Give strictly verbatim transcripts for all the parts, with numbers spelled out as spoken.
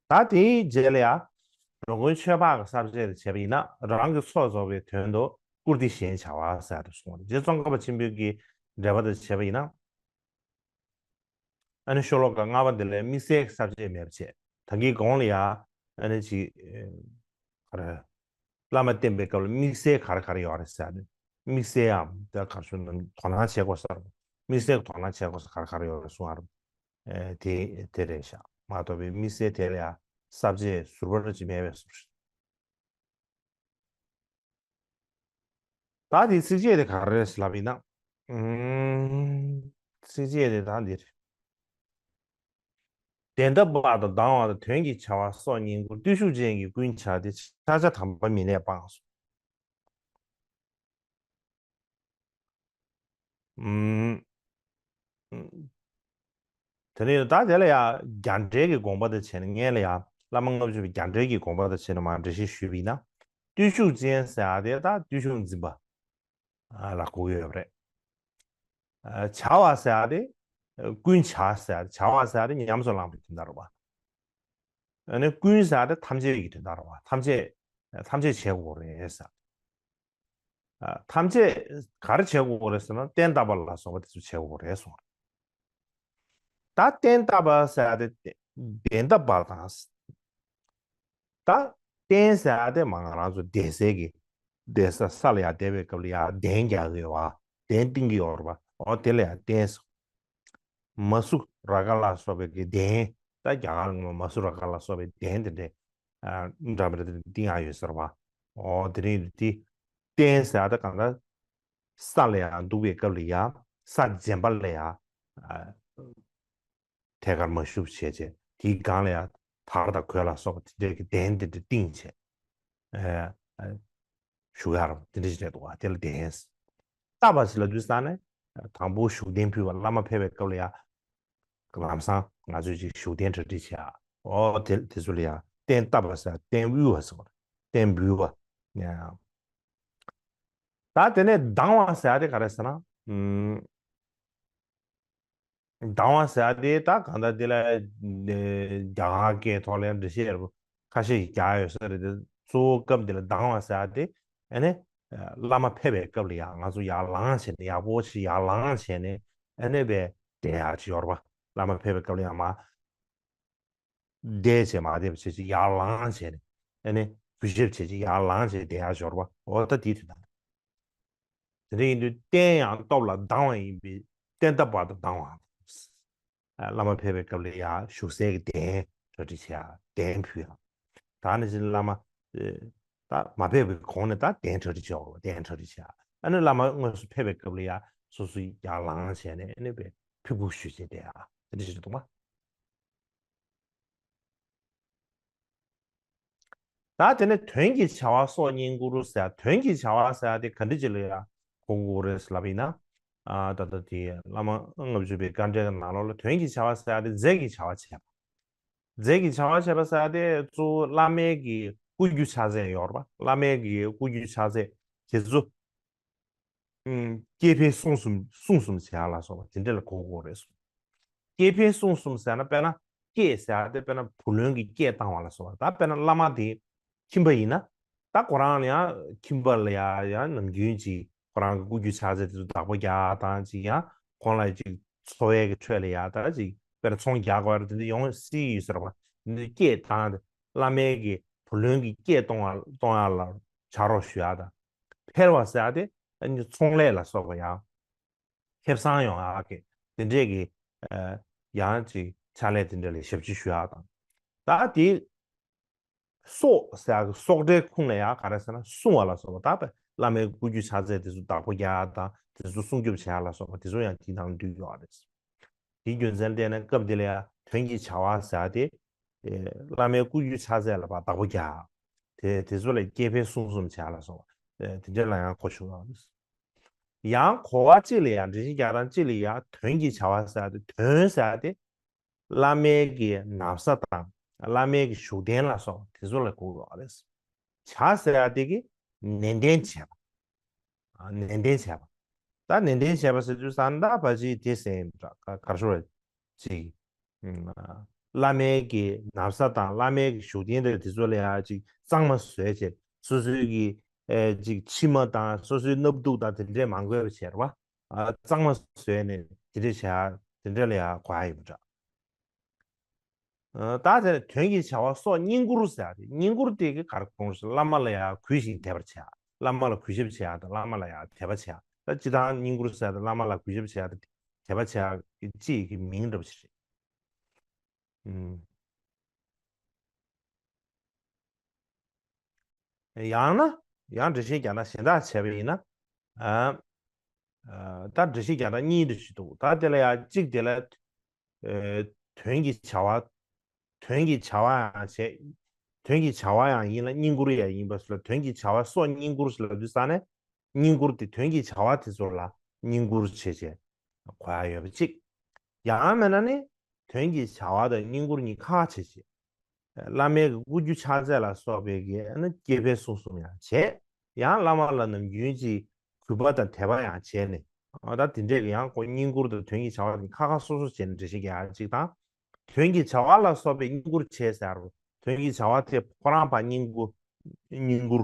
ད་དེའི་རྗེས་ལ་ཡང་འགྲོ་མགོན་ཆོས་འཕགས་ཀྱི་ས་བཅད་དེ་བྱས་པ་ཡིན་ན། རང་གི་ཚོགས་རྫོགས་པའི་དོན་དུ་བཀུར་སྟི་གཞན་བྱ་བ་ཟེར་དུ་གསུངས་པ་རེད། རྗེ་ཙོང་ཁ་པ་ཆེན་པོའི་གི་འགྲེལ་པ་དང་བྱས་པ་ཡིན་ན། ཨ་ནི་ཤོ་ལོ་ཀ་ལྔ་པ་འདི་ལས་དམིགས་བསལ་གྱི་ས་བཅད་མེད་པ་བྱས། ད་གིན་གོང་ལ་ཡང་ཨ་ནི་ཅིག་ཨ་རེ། བླ་མ་བསྟེན་པའི་སྐབས་ལ་དམིགས་བསལ་ག་རེ་ག་རེ་ཡོད་རེད་ཟེར་ནས། དམིགས་བསལ་ཡང་དེ་གར་ཤོད་ན་དོ་སྣང་བྱེད་དགོས་ས་རེད། དམིགས་བསལ་དོ་སྣང་བྱེད་དགོས་ས་ག་རེ་ག་རེ་ཡོད་རེད་གསུང་བ་རེད། ཨེ་དེ་དེ་རེད་ཤག་མ་གཏོགས་པའི་དམིགས་བསལ་དེ་ལ་ཡང་ས་བཅད་ཟུར་པ་རེ་ཅིག་མེད་པའི་བཟོ་འདྲ། ད་དེའི་ཚིགས་བཅད་དེ་ག་རེ་རེད་ལབ་ཡིན་ན། ཨུམ། ཚིགས་བཅད་དེ་ད་འདི་རེད། བདེན་མཐའ་བར་དུ་སྡང་བ་དང་དོན་གྱི་བྱ་བ་སྲོག་བསྙེན་བཀུར། བརྟུལ་ཞུགས་ཅན་གྱི་ཀུན་བྱ་སྟེ། ཕྱག་རྒྱ་དམ་པ་མི་གནས་སྤངས་སོ། ཨུམ། དེ་ནས་ད་དེ་ལ་ཡང་རྒྱ་འགྲེལ་གྱི་དགོངས་པ་དང་བྱས་ནས་སྔོན་ལ་ཡང་བླ་མ་ལྔ་བཅུ་པའི་རྒྱ་འགྲེལ་གྱི་དགོངས་པ་དང་བྱས་ནས་མར་འགྲེལ་བཤད་ཞུས་པ་ཡིན་ན། བརྟུལ་ཞུགས་ཅན་ཟེར་ཡག་དེ་ད་བརྟུལ་ཞུགས་འཛིན་པ་ལ་གོ་གི་ཡོད་པ་རེད། བྱ་བ་ཟེར་ཡག་དེ་ཀུན་བྱ་ཟེར་ཡག་དེ། བྱ་བ་ཟེར་ཡག་དེ་ཉམས་སུ་བླངས་པའི་དོན་དག་རེད་པ། ཨ་ནི་ཀུན་ཟེར་ཡག་དེ་ཐམས་ཅད་ཀྱི་དོན་དག་རེད་པ། ཐམས་ཅད་ཐམས་ཅད་བྱེད་དགོས་རེད་ཟེར། ཐམས་ཅད་ག་རེ་བྱེད་དགོས་རེད་ཟེར་ན། བསྟན་བཏབ་པ་ལ་སོགས་པ་དེ་ཚོ་བྱེད་དགོས་རེད་གསུངས། ད་བསྟན་བཏབ་པ་ཟེར་ཡག་དེ་བདེན་མཐའ་བར་དང་། ད་བསྟན་ཟེར་ཡག་དེ་མ་ང་རང་ཚོ་བསྡད་སའི་གི་བསྡད་ས་ས་ལ་ཡར་བསྡད་པའི་སྐབས་ལ་ཡར་གདན་རྒྱག་གི་ཡོད་པ། གདན་བཏིང་གི་ཡོད་རེད་པ། འོ་དེ་ལ་ཡར་བསྟན་ཟེར། མ་སུ་ར་ཀ་ལ་སོགས་པའི་གི་གདན། ད་རྒྱ་གར་ལ་མ་སུ་ར་ཀ་ལ་སོགས་པའི་གདན་དེ་འདྲ་འདྲ་མི་འདྲ་དེ་འདྲ་བཏིང་ཡག་ཡོད་ཟེར་བ། འོ་དེ་རིང་དེ་བསྟན་ཟེར་ཡག་ད་གང་ལྟར་ས་ལ་ཡར་འདུག་པའི་སྐབས་ལ་ཡར་ས་རྗེན་པ་ལ་ཡར་ཐད་ཀར་མ་ཞུགས་བྱས་བྱས། དེའི་སྒང་ལ་ཡར་དར་དང་གོས་ལ་སོགས་པ་དེ་འདྲའི་གི་གདན་དེ་འདྲ་བཏིང་བྱས། ཨ་ཨ་བཞུགས་ཡག་རེད། དེ་འདྲ་ཞིག་རེད་འདུག་ག་དེ་ལ་གདན། བཏབ་པ་ཟེར་ལབ་དུས་ཙ་ནས་དང་པོ་བཞུགས་གདན་ཕུལ་བ། བླ་མ་ཕེབས་པའི་སྐབས་ལ་ཡར་ལམ་སང་ང་ཚོས་ཅིག་བཞུགས་གདན་གྲ་སྒྲིག་བྱས། འོ་དེ་དེ་ཚོ་ལ་ཡར་རྟེན་བཏབ་པ་ཟེར། རྟེན་དབུལ་བ་ཟེར་བ་རེད། རྟེན་འབུལ་བ། ད་དེ་ནས་སྡང་བ་ཟེར་ཡག་དེ་ག་རེ་ཟེར་ན། ཨུམ། སྡང་བ་ཟེར་ཡག་དེ་ད་གང་ལྟར་དེ་ལ་རྒྱ་གར་སྐད་ཐོག་ལ་ཡང་འགྲེལ་བཤད་རྒྱག་ཡོད་ས་རེད་དེ། གཙོ་བོ་སྐབས་འདི་ལ་སྡང་བ་ཟེར་ཡག་དེ་ཨ་ནི་བླ་མ་ཕེབས་པའི་སྐབས་ལ་ཡར་ང་ཚོ་ཡར་ལངས་བྱས་ནས། ཡག་པོ་ཞིག་ཡར་ལངས་བྱས་ནས་ཨ་ནི་བསྡད་ཡག་ཅིག་ཡོད་རེད་པ། བླ་མ་ཕེབས་པའི་སྐབས་ལ་ཡར་མར་བསྡད་བྱས་མར་བསྡད་པ་བྱས་ཅིག་ཡར་ལངས་བྱས་ནས། ཨ་ནི་གུས་ཞབས་བྱས་ཅིག་ཡར་ལངས་བྱས་བསྡད་ཡག་ཅིག་ཡོད་རེད་པ། འོ་ད་དེའི་དོན་དག་རེད། དེ་འདྲ་ཡིན་དུས་རྟེན་ཡང་སྟོབས་ལ་སྡང་བ་ཡིན་པས། བསྟན་བཏབ་པ་དང་སྡང་བ། བླ་མ་ཕེབས་པའི་སྐབས་ལ་ཡར་བཞུགས་སའི་གདན་གྲ་སྒྲིག་བྱས། གདན་ཕུལ་ཡག་ད་ནི་བླ་མ་ད་མ་ཕེབས་པའི་གོང་ནས་ད་གདན་གྲ་སྒྲིག་བྱས། གདན་གྲ་སྒྲིག་བྱས། ཨ་ནི་བླ་མ་དངོས་སུ་ཕེབས་པའི་སྐབས་ལ་ཡར་སོ་སོ་ཡར་ལངས་བྱས་ནས་ཨ་ནི་ཕེབས་ཕུལ་ཞུས་བྱས་བསྡད་ཡག་དེ་འདྲ་ཞིག་འདུག་པ། ད་དེ་ནས་དོན་གྱི་བྱ་བ་སྲོག་བསྙེན་བཀུར་ཟེར། དོན་གྱི་བྱ་བ་ཟེར་ཡག་དེ་ག་འདྲ་ཅིག་ལ་ཡར་གོ་དགོས་རེད་ལབ་ཡིན་ན། ཨ་ད་ལྟ་དེ་བླ་མ་ལྔ་བཅུ་པའི་དཀའ་འགྲེལ་གྱི་ནང་ལོགས་ལ་དོན་གྱི་བྱ་བ་ཟེར་ཡག་དེ་རྫས་ཀྱི་བྱ་བ་བྱས་པ། རྫས་ཀྱི་བྱ་བ་བྱས་པ་ཟེར་ཡག་དེ་གཙོ་བོ་བླ་མའི་གི་སྐུ་རྒྱུ་ཕྱག་རྫས་ཡོད་རེད་པ། བླ་མའི་གི་སྐུ་རྒྱུ་ཕྱག་རྫས་དེ་ཚོ། ཨུམ། སྐྱེས་ཕན་གསུམ་གསུམ་གསུམ་གསུམ་བྱེད་ཡག་ལ་སོགས་པ་དེ་འདྲ་ལ་གོ་དགོས་རེད་གསུངས། སྐྱེས་ཕན་གསུམ་གསུམ་ཟེར་ན། དཔེར་ན་སྐྱེས་ཟེར་ཡག་དེ་དཔེར་ན་བུ་ལོན་གྱི་སྐྱེས་བཏང་བ་ལ་སོགས་པ། ད་དཔེར་ན་བླ་མ་དེ་ཁྱིམ་པ་ཡིན་ན། ད་ཁོ་རང་ལ་ཡང་ཁྱིམ་པ་ལ་ཡང་ཡང་ནམ་རྒྱུན་ཅིག་ཁོ་རང་གི་སྐུ་རྒྱུ་ཕྱག་རྫས་དེ་ཚོ་བདག་པོ་རྒྱག་ཡག་དང་། ཅིག་ཡང་ཁོང་ལ་ཅིག་འཚོ་བའི་གི་ཁྲོད་ལ་ཡང་ད་ཅིག་དཔེར་ན་ཚོང་རྒྱག་དགོས་ཡག་དེ་འདྲ་ཡོང་སྲིད་ཡོད་ཟེར་བ། དེ་འདྲ་སྐྱེས་བཏང་སྟེ་བླ་མའི་གི་བུ་ལོན་གྱི་སྐྱེས་གཏོང་བ་གཏོང་ཡག་ལ་ཕྱག་རོགས་ཞུ་ཡག་དང་། འཕེལ་བ་ཟེར་ཡག་དེ་ཨ་ནི་ཚོང་ལས་ལ་སོགས་པ་ཡང་ཁེ་བཟང་ཡོང་ཡག་གི་དེ་འདྲས་ཀྱི་ཨ་ཡང་ཅིག་ཕྱག་ལས་དེ་འདྲ་ལ་ཞབས་ཕྱི་ཞུ་ཡག་དང་། ད་དེ་སྲོག་ཟེར་ཡག་གི་སྲོག་ཁྲའི་ཁུངས་ལ་ཡང་ག་རེ་ཟེར་ན། སྲུང་བ་ལ་སོགས་པ། ད་དཔེ་བླ་མའི་སྐུ་རྒྱུ་ཕྱག་རྫས་དེ་ཚོ་བདག་པོ་རྒྱག་ཡག་དང་། དེ་ཚོ་སྲུང་སྐྱོབ་བྱེད་ཡག་ལ་སོགས་པ་དེ་ཚོ་ཡང་དེའི་ནང་འདུས་ཡོད་རེད། དེའི་རྒྱུ་མཚན་བལྟས་ན་སྐབས་དེ་ལ་ཡང་དོན་གྱི་བྱ་བ་ཟེར་ཡག་དེ། ཨེ། བླ་མའི་སྐུ་རྒྱུ་ཕྱག་རྫས་ལ་ཕར་བདག་པོ་རྒྱག་ཡག་དེ་དེ་ཚོ་ལ་སྐྱེས་ཕན་གསུམ་གསུམ་བྱེད་ཡག་ལ་སོགས་པ། ཨེ། དེ་འདྲ་ལ་ཡང་གོ་ཆོག་ཡོད་རེད། ཡང་གོ་བ་གཅིག་ལ་ཡང་། འགྲེལ་བཤད་རྒྱག་སྟངས་གཅིག་ལ་ཡང་དོན་གྱི་བྱ་བ་ཟེར་ཡག་དེ། དོན་ཟེར་ཡག་དེ་བླ་མའི་གི་ན་བཟའ་དང་། བླ་མའི་གི་བཞུགས་གདན་ལ་སོགས་དེ་ཚོ་ལ་གོ་དགོས་རེད། བྱ་ཟེར་ཡག་དེ་གི་ནན་ཏན་བྱས་པ། ཨ། ནན་ཏན་བྱས་པ། ད་ནན་ཏན་བྱས་པ་ཟེར་དུས་ཙང་ད་ཕལ་ཆེར་དེ་ཟེར་ཡིན་འདྲ། ག་ག་རེ་ཞུ་དགོས་རེད། ཅིག་ཨ། བླ་མའི་གི་ན་བཟའ་དང་བླ་མའི་གི་བཞུགས་གདན་དང་དེ་ཚོ་ལ་ཡང་ཅིག་གཙང་མ་བཟོས་བྱས། སོ་སོའི་གི་ཨེ་ཅིག་མཆིལ་མ་དང་སོ་སོའི་སྣབས་དུག་དང་དེ་འདྲས་མ་འགོས་པ་བྱས་རེད་བ། ཨ་གཙང་མ་བཟོས་ནས་དེ་འདྲས་བྱས། དེ་འདྲས་ལ་ཡང་གོ་ཡ་ཡོད་པ་འདྲ། ཨ་ད་དེ་ནས་དོན་གྱི་བྱ་བ་སོགས་བསྙེན་བཀུར་ཟེར་ཡ་དེ། བསྙེན་བཀུར་དེ་གི་ག་རེ་དགོངས་ཞེ་ན། བླ་མ་ལ་ཡང་གུས་ཤིང་དད་པར་བྱེད་ཡ། བླ་མ་ལ་གུས་ཞབས་བྱེད་ཡ་དང་བླ་མ་ལ་ཡང་དད་པ་བྱེད་ཡ། ད་སྤྱིར་བཏང་བསྙེན་བཀུར་ཟེར་ཡ་དེ་བླ་མ་ལ་གུས་ཞབས་བྱེད་ཡ་དང་དད་པ་བྱེད་ཡ་གི་སྤྱི་ཡི་གི་མིང་འདྲ་པོ་ཞིག་རེད། ཨུམ། ཡང་ན་ཡང་འགྲེལ་བཤད་རྒྱག་ན་གཞན་དག་བྱས་པ་ཡིན་ན། ཨ་ཨ་ད་འགྲེལ་བཤད་རྒྱག་ན་གཉིས་འདྲ་ཞིག་འདུག་ད་དེ་ལ་ཡང་གཅིག་དེ་ལ། ཨེ་དོན་གྱི་བྱ་བ། དོན་གྱི་བྱ་བ་ཡང་བྱས། དོན་གྱི་བྱ་བ་ཡང་ཡིན་ལ་བསྙེན་བཀུར་ཡང་ཡིན་པ་ཞིག་ལ། དོན་གྱི་བྱ་བ་སོགས་བསྙེན་བཀུར་ཞིག་ལབ་དུས་ཙང་ནས། བསྙེན་བཀུར་དེ་དོན་གྱི་བྱ་བ་དེ་ཚོ་ལ་བསྙེན་བཀུར་བྱེད་བྱས་གོ་ཡ་ཡོད་པ་གཅིག་ཡང་མིན་ན་ནི་དོན་གྱི་བྱ་བ་དང་བསྙེན་བཀུར་གཉིས་ཁ་ཁ་བྱེད་བྱས། བླ་མའི་གི་སྐུ་རྒྱུ་ཕྱག་རྫས་ལ་སོགས་པའི་གི་ཨ་ནི་སྐྱེ་འཕེལ་སྲུང་གསུམ་ཡང་བྱས། ཡང་བླ་མ་ལ་ནམ་རྒྱུན་གྱི་གུས་པ་དང་དད་པ་ཡང་བྱས་ནས། ཨ་ད་དེ་འདྲས་ཀྱི་ཡང་ཁོ་བསྙེན་བཀུར་དང་དོན་གྱི་བྱ་བ་གཉིས་ཁ་ཁ་སོ་སོ་བྱས་ནས་འགྲེལ་བཤད་རྒྱག་ཡ་གཅིག་དང་། དོན་གྱི་བྱ་བ་ལ་སོགས་པའི་བསྙེན་བཀུར་བྱས་ཟེར་རོ། དོན་གྱི་བྱ་བ་དེ་ཁོ་རང་ཕར་བསྙེན་བཀུར། བསྙེན་བཀུར་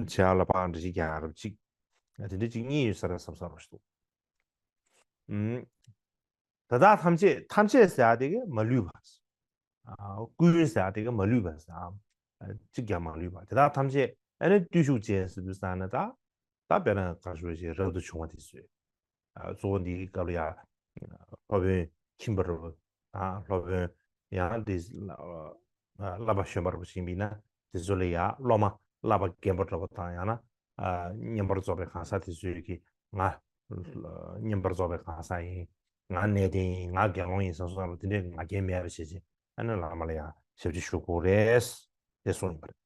བྱས་ལ་ཕར་འགྲེལ་བཤད་རྒྱག་ཡ་རོ་གཅིག་དེ་འདྲས་གཅིག་གཉིས་ཡོད་ས་རེད་བསམ་ས་རོ་ཞིག་འདུག་ཨུམ། དེ་དག་ཐམས་ཅད། ཐམས་ཅད་ཟེར་ཡ་དེ་གི་མ་ལུས་པ། ཨ་ཀུན་ཟེར་ཡ་དེ་གི་མ་ལུས་པ་ཟེར། ཨ་གཅིག་ཀྱང་མ་ལུས་པ། དེ་དག་ཐམས་ཅད་ཨ་ནི་བརྟུལ་ཞུགས་ཅན་ཟེར་དུས་ཙང་ནས་ད། ད་དཔེར་ན་ག་ཞུ་ཞིག་རབ་ཏུ་བྱུང་བ་དེ་ཚོས། ཨ་གཙོ་བོ་འདིའི་སྐབས་ལ་ཡ་སློབ་དཔོན་ཁྱིམ་པ་རབ། ཨ་སློབ་དཔོན་ཡང་དེ་ཨ་བསླབ་པ་གཞོན་པ་རབ་ཞིག་ཡིན་ན་དེ་ཚོ་ལ་ཡ་སློབ་མ་བསླབ་པ་རྒན་པ་འདྲ་པོ་དང་། ཡང་ན་ཨ་བསྙེན་པར་རྫོགས་པའི་གང་ཟག་དེ་ཚོས་ཀྱི་ང་བསྙེན་པར་རྫོགས་པའི་གང་ཟག་ཡིན། ང་གནས་བརྟན་ཡིན། ང་དགེ་སློང་ཡིན་བསམ་བསམ་རུ་དེ་འདྲའི་ང་རྒྱལ་མེད་པ་བྱེད་ཅིང་། ཨ་ནི་བླ་མ་ལ་ཡང་ཞབས་ཕྱི་ཞུ་དགོས་རེད། དེ་གསུངས་ཡོད་པ་རེད།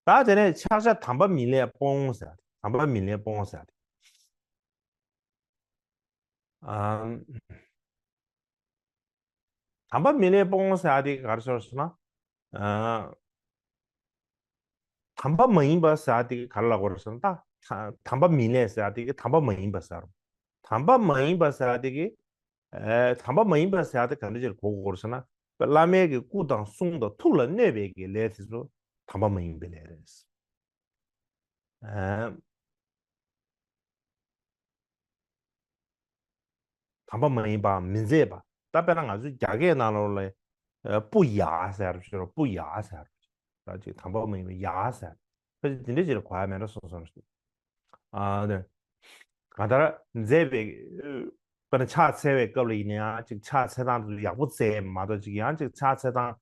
ད་དེ་ནས་ཕྱག་བྱ་དམ་པ་མི་ལས་སྤོང་ཟེར་ཡ་དེ། དམ་པ་མི་ལས་སྤོང་ཟེར་ཡ་དེ། ཨམ། དམ་པ་མི་ལས་སྤོང་ཟེར་ཡ་དེ་ག་རེ་ཟེར་ཟེར་ན། ཨ། དམ་པ་མ་ཡིན་པ་ཟེར་ཡ་དེ་ག་རེ་ལབ་དགོས་རེད་ཟེར་ན། ད་དམ་པ་མི་ལས་ཟེར་ཡ་དེ་གི་དམ་པ་མ་ཡིན་པ་ཟེར། དམ་པ་མ་ཡིན་པ་ཟེར་ཡ་དེ་གི། ཨེ། དམ་པ་མ་ཡིན་པ་ཟེར་ཡ་དེ་ག་འདྲ་ཅིག་གོ་དགོས་རེད་ཟེར་ན། བླ་མའི་གི་སྐུ་དང་གསུང་དང་ཐུགས་ལ་གནོད་པའི་གི་ལས་དེ་ཚོ་དམ་པ་མ་ཡིན་པའི་ལས་རེད། ཨེ། དམ་པ་མ་ཡིན་པའམ་མི་མཛེས་པ། ད་དཔེར་ན་ང་ཚོའི་རྒྱ་སྐད་ནང་ལོགས་ལ་ཨ་སྤུ་ཡག་ཟེར་བ་ཞིག་རེད། སྤུ་ཡག་ཟེར་བ་ཞིག་ད་ཅིག་དམ་པ་མ་ཡིན་པའི་ཡག་ཟེར། ཕལ་ཆེར་དེ་འདྲ་ཅིག་ལ་གོ་ཡ་མེད་འགྲོ་སོང་སོང་ཞིག་ཨ་ནི། གང་ལྟར་མཛེས་པའི། དཔེར་ན་ཕྱག་འཚལ་བའི་སྐབས་ལ་ཡིན་ན་ཡང་ཅིག་ཕྱག་འཚལ་སྟངས་དེ་ཚོ་ཡག་པོ་འཚལ་མ་གཏོགས། ཅིག་ཡང་ཅིག་ཕྱག་འཚལ་སྟངས་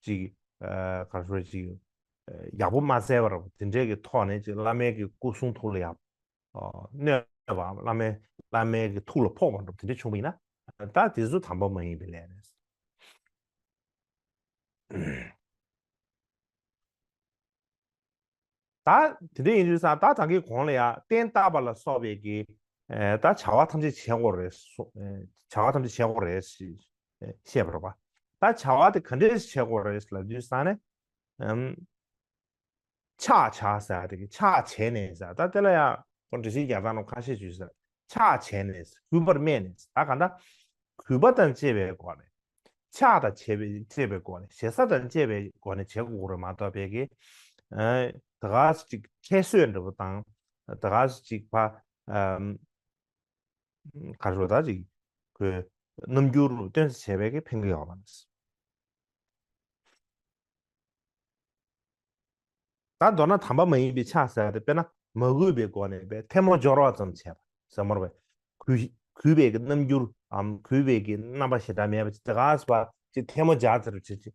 ཅིག་ཨ་ག་རེ་ཞུ་དགོས་རེད། ཅིག་ཨ་ཡག་པོ་མ་འཚལ་བ་འདྲ་པོ་དེ་འདྲའི་གི་ཐོག་ནས་ཅིག་བླ་མའི་གི་སྐུ་གསུང་ཐུགས་ལ་ཡག་ཨ་གནོད་པ། བླ་མའི་བླ་མའི་གི་ཐུགས་ལ་ཕོག་པ་འདྲ་པོ་དེ་འདྲ་བྱུང་བ་ཡིན་ན། ད་དེ་ཚོ་དམ་པ་མ་ཡིན་པའི་ལས་རེད། ད་དེ་འདྲ་ཡིན་དུས་ཙང་ད་ད་གིན་གོང་ལ་ཡ་རྟེན་བཏབ་པ་ལ་སོགས་པའི་གི་ཨེ་ད་བྱ་བ་ཐམས་ཅད་བྱེད་དགོས་རེད་སོ། ཨེ་བྱ་བ་ཐམས་ཅད་བྱེད་དགོས་རེད་ཞེས་ཨེ་བཤད་པ་རེད་པ། ད་བྱ་བ་དེ་ག་འདྲས་བྱེད་དགོས་རེད་ལབ་དུས་ཙང་ནས། ཨམ། ཕྱག་བྱ་ཟེར་ཡ་དེ་གི་ཕྱག་བྱས་ནས་ཟེར། ད་དེ་ལ་ཡང་ཁོ་འགྲེལ་བཤད་རྒྱག་སྟངས་ནང་ཁ་ཤས་ཅིག་ཟེར། ཕྱག་བྱས་ནས་གུས་པར་སྨྲས་ནས། ད་གང་ལྟར་གུས་པ་དང་བཅས་པའི་སྒོ་ནས། ཕྱག་དང་བཅས་པའི་བཅས་པའི་སྒོ་ནས། ཞེ་ས་དང་བཅས་པའི་སྒོ་ནས་བྱེད་དགོས་རེད་མ་གཏོགས་པའི་གི་ཨ་ད་ག་ཅིག་ཁྱད་གསོད་འདྲ་པོ་དང་། ད་ག་ཅིག་ཕ་ཨམ་ག་རེ་ཟེར། ད་ཅིག་ཁོའི་རྣམ་འགྱུར་སྟོན་ས་བྱས་པའི་གི་ཕན་གི་ཡོད་མ་རེད། ད་མདོར་ན་དམ་པ་མ་ཡིན་པའི་ཕྱག་ཟེར་ཡ་དེ་དཔེར་ན་མ་གུས་པའི་སྒོ་ནས་པའི་ཐལ་མོ་སྦྱོར་བ་ཙམ་བྱས་པ་ཟེར་མ་རེད་པས། གུས་གུས་པའི་གི་རྣམ་འགྱུར་འམ་གུས་པའི་གི་རྣམ་པ་ཞེ་དྲག་མེད་པ་ཅིག་དེ་ག་སོགས་པ་ཅིག་ཐལ་མོ་སྦྱར་ཚར་བྱེད་ཅིག་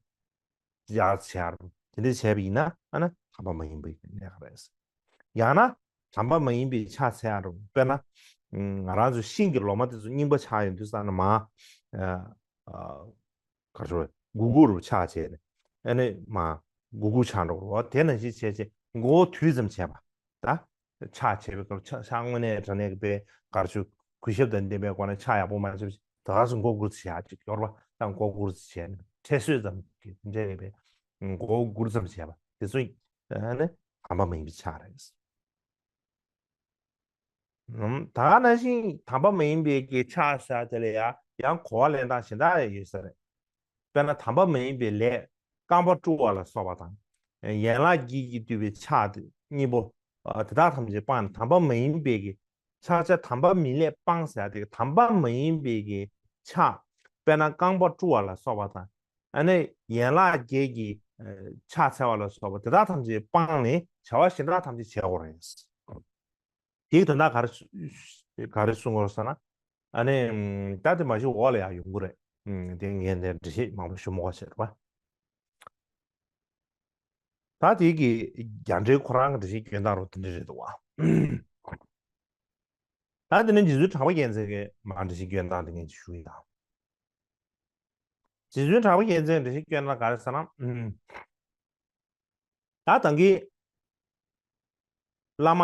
སྦྱར་བྱས་རུང་དེ་འདྲ་བྱས་པ་ཡིན་ན། ཨ་ན་དམ་པ་མ་ཡིན་པའི་གནས་སྐབས་རེད། ཡང་ན་དམ་པ་མ་ཡིན་པའི་ཕྱག་འཚལ་ཡ་རུང་། དཔེར་ན་ང་རང་ཚོ་ཤིང་གི་ལོ་མ་དེ་ཚོ་རྙིང་པ་ཆགས་ཡོང་དུས་ཙང་ནས་མ་ཨ་ཨ། ག་རེ་ཞུ། གུག་གུག་རུ་ཕྱག་བྱས་ནས། ཨ་ནི་མ་གུག་གུག་ཆགས་འགྲོ་གི་རེད་པ། དེ་ནང་བཞིན་བྱས་བྱས་མགོ་བོ་དུད་ཙམ་བྱས་པ། ད་ཕྱག་བྱས་པའི་སྐབས་ཕྱག་ཕྱག་དངོས་གནས་དྲང་གནས་ཀྱི་དཔེ་ག་རེ་ཞུ། གུས་ཞབས་དང་ལྡན་པའི་སྒོ་ནས་ཕྱག་ཡག་པོ་མ་བྱས་པ་ཞིག་ད་ག་སུ་མགོ་སྒུར་ཙམ་བྱས་ཡག་ཅིག་ཡོད་རེད་པ། ད་མགོ་སྒུར་ཙམ་བྱས་ནས་ཁྲེལ་ཟོས་ཙམ་གྱི་འདྲ་རེད་པས། མགོ་སྒུར་ཙམ་བྱས་པ་དེ་ཚོ་ཨ་ནི་དམ་པ་མ་ཡིན་པའི་ཕྱག་རེད། ད་ག་ནང་བཞིན་དམ་པ་མ་ཡིན་པའི་གི་ཕྱག་ཟེར་དེ་ལ་ཡང་ཡང་གོ་བ་ལེན་སྟངས་གཞན་དག་ཡོད་ས་རེད། དཔེར་ན་དམ་པ་མ་ཡིན་པའི་ལས་རྐང་པ་བཀྲུ་བ་ལ་སོགས་པ་དང་། ཡན་ལག་བརྒྱད་ཀྱིས་བསྡུས་པའི་ཕྱག་དེ་གཉིས་པོ། དེ་དག་ཐམས་ཅད་སྤངས་ནས་དམ་པ་མ་ཡིན་པའི་གི་ཕྱག་རྒྱ་དམ་པ་མིན་ལས་སྤངས་ཟེར་ཏེ་དམ་པ་མ་ཡིན་པའི་གི་ཕྱག་དཔེར་ན་རྐང་པ་བཀྲུ་བ་ལ་སོགས་པ་དང་། ཨ་ནི་ཡན་ལག་བརྒྱད་ཀྱི་ཕྱག་འཚལ་བ་ལ་སོགས་པ་དེ་དག་ཐམས་ཅད་སྤངས་ནས་བྱ་བ་གཞན་དག་ཐམས་ཅད་བྱེད་དགོས་རེད། དེའི་དོན་དག་ག་རེ་ག་རེ་གསུང་དགོས་ཟེར་ན། ཨ་ནི་ད་དེ་མ་གཞི་འོག་ལ་ཡང་ཡོང་གི་རེད། དེ་ངས་འདིར་འགྲེལ་བཤད་མང་པོ་ཞུ་མི་དགོས་ཟེར་བ། ད་དེ་གི་རྒྱ་འགྲེལ་ཁོ་རང་གི་འགྲེལ་བཤད་སྐྱོན་སྟངས་རོ་དེ་འདྲ་རེད་འདུག་བ། ད་དེ་ནས་རྗེ་བཙུན་གྲགས་པ་རྒྱལ་མཚན་གྱི་མར་འགྲེལ་བཤད་སྐྱོན་སྟངས་དེ་ངས་ཞུ་ཡི་དང་། རྗེ་བཙུན་གྲགས་པ་རྒྱལ་མཚན་གྱི་འགྲེལ་བཤད་སྐྱོན་སྟངས་ག་རེ་ཟེར་ན། ད་ད་གིན་བླ་མ་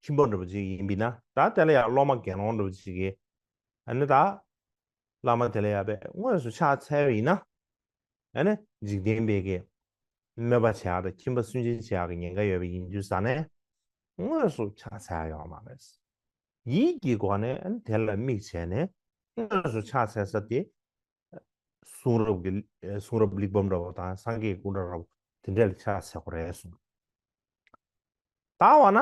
ཁྱིམ་པ་འདྲ་པོ་ཅིག་ཡིན་པས་ན། ད་དེ་ལ་ཡང་སློབ་མ་དགེ་སློང་འདྲ་པོ་ཅིག་གིས་ཨ་ནི་ད་བླ་མ་དེ་ལ་ཡང་པས་དངོས་སུ་ཕྱག་འཚལ་བ་ཡིན་ན། ཨ་ནི་འཇིག་རྟེན་པའི་གི་སྨོད་པ་བྱེད་ཡག་དང་ཁྱིམ་པ་སུན་འབྱིན་བྱེད་ཡག་གི་ཉེན་ཁ་ཡོད་པ་ཡིན་དུས་ཙང་ནས་དངོས་སུ་ཕྱག་འཚལ་ཡག་ཡོད་མ་རེད། ཡིད་ཀྱི་སྒོ་ནས་ཨ་ནི་དེ་ལ་དམིགས་བྱས་ནས་དངོས་སུ་ཕྱག་འཚལ་ས་དེ་གསུང་རབ་ཀྱི་གསུང་རབ་གླེགས་བམ་འདྲ་པོ་དང་སངས་རྒྱས་སྐུ་འདྲ་འདྲ་པོ་དེ་འདྲ་ལ་ཕྱག་འཚལ་དགོས་རེད་གསུངས། ད་འོ་ན་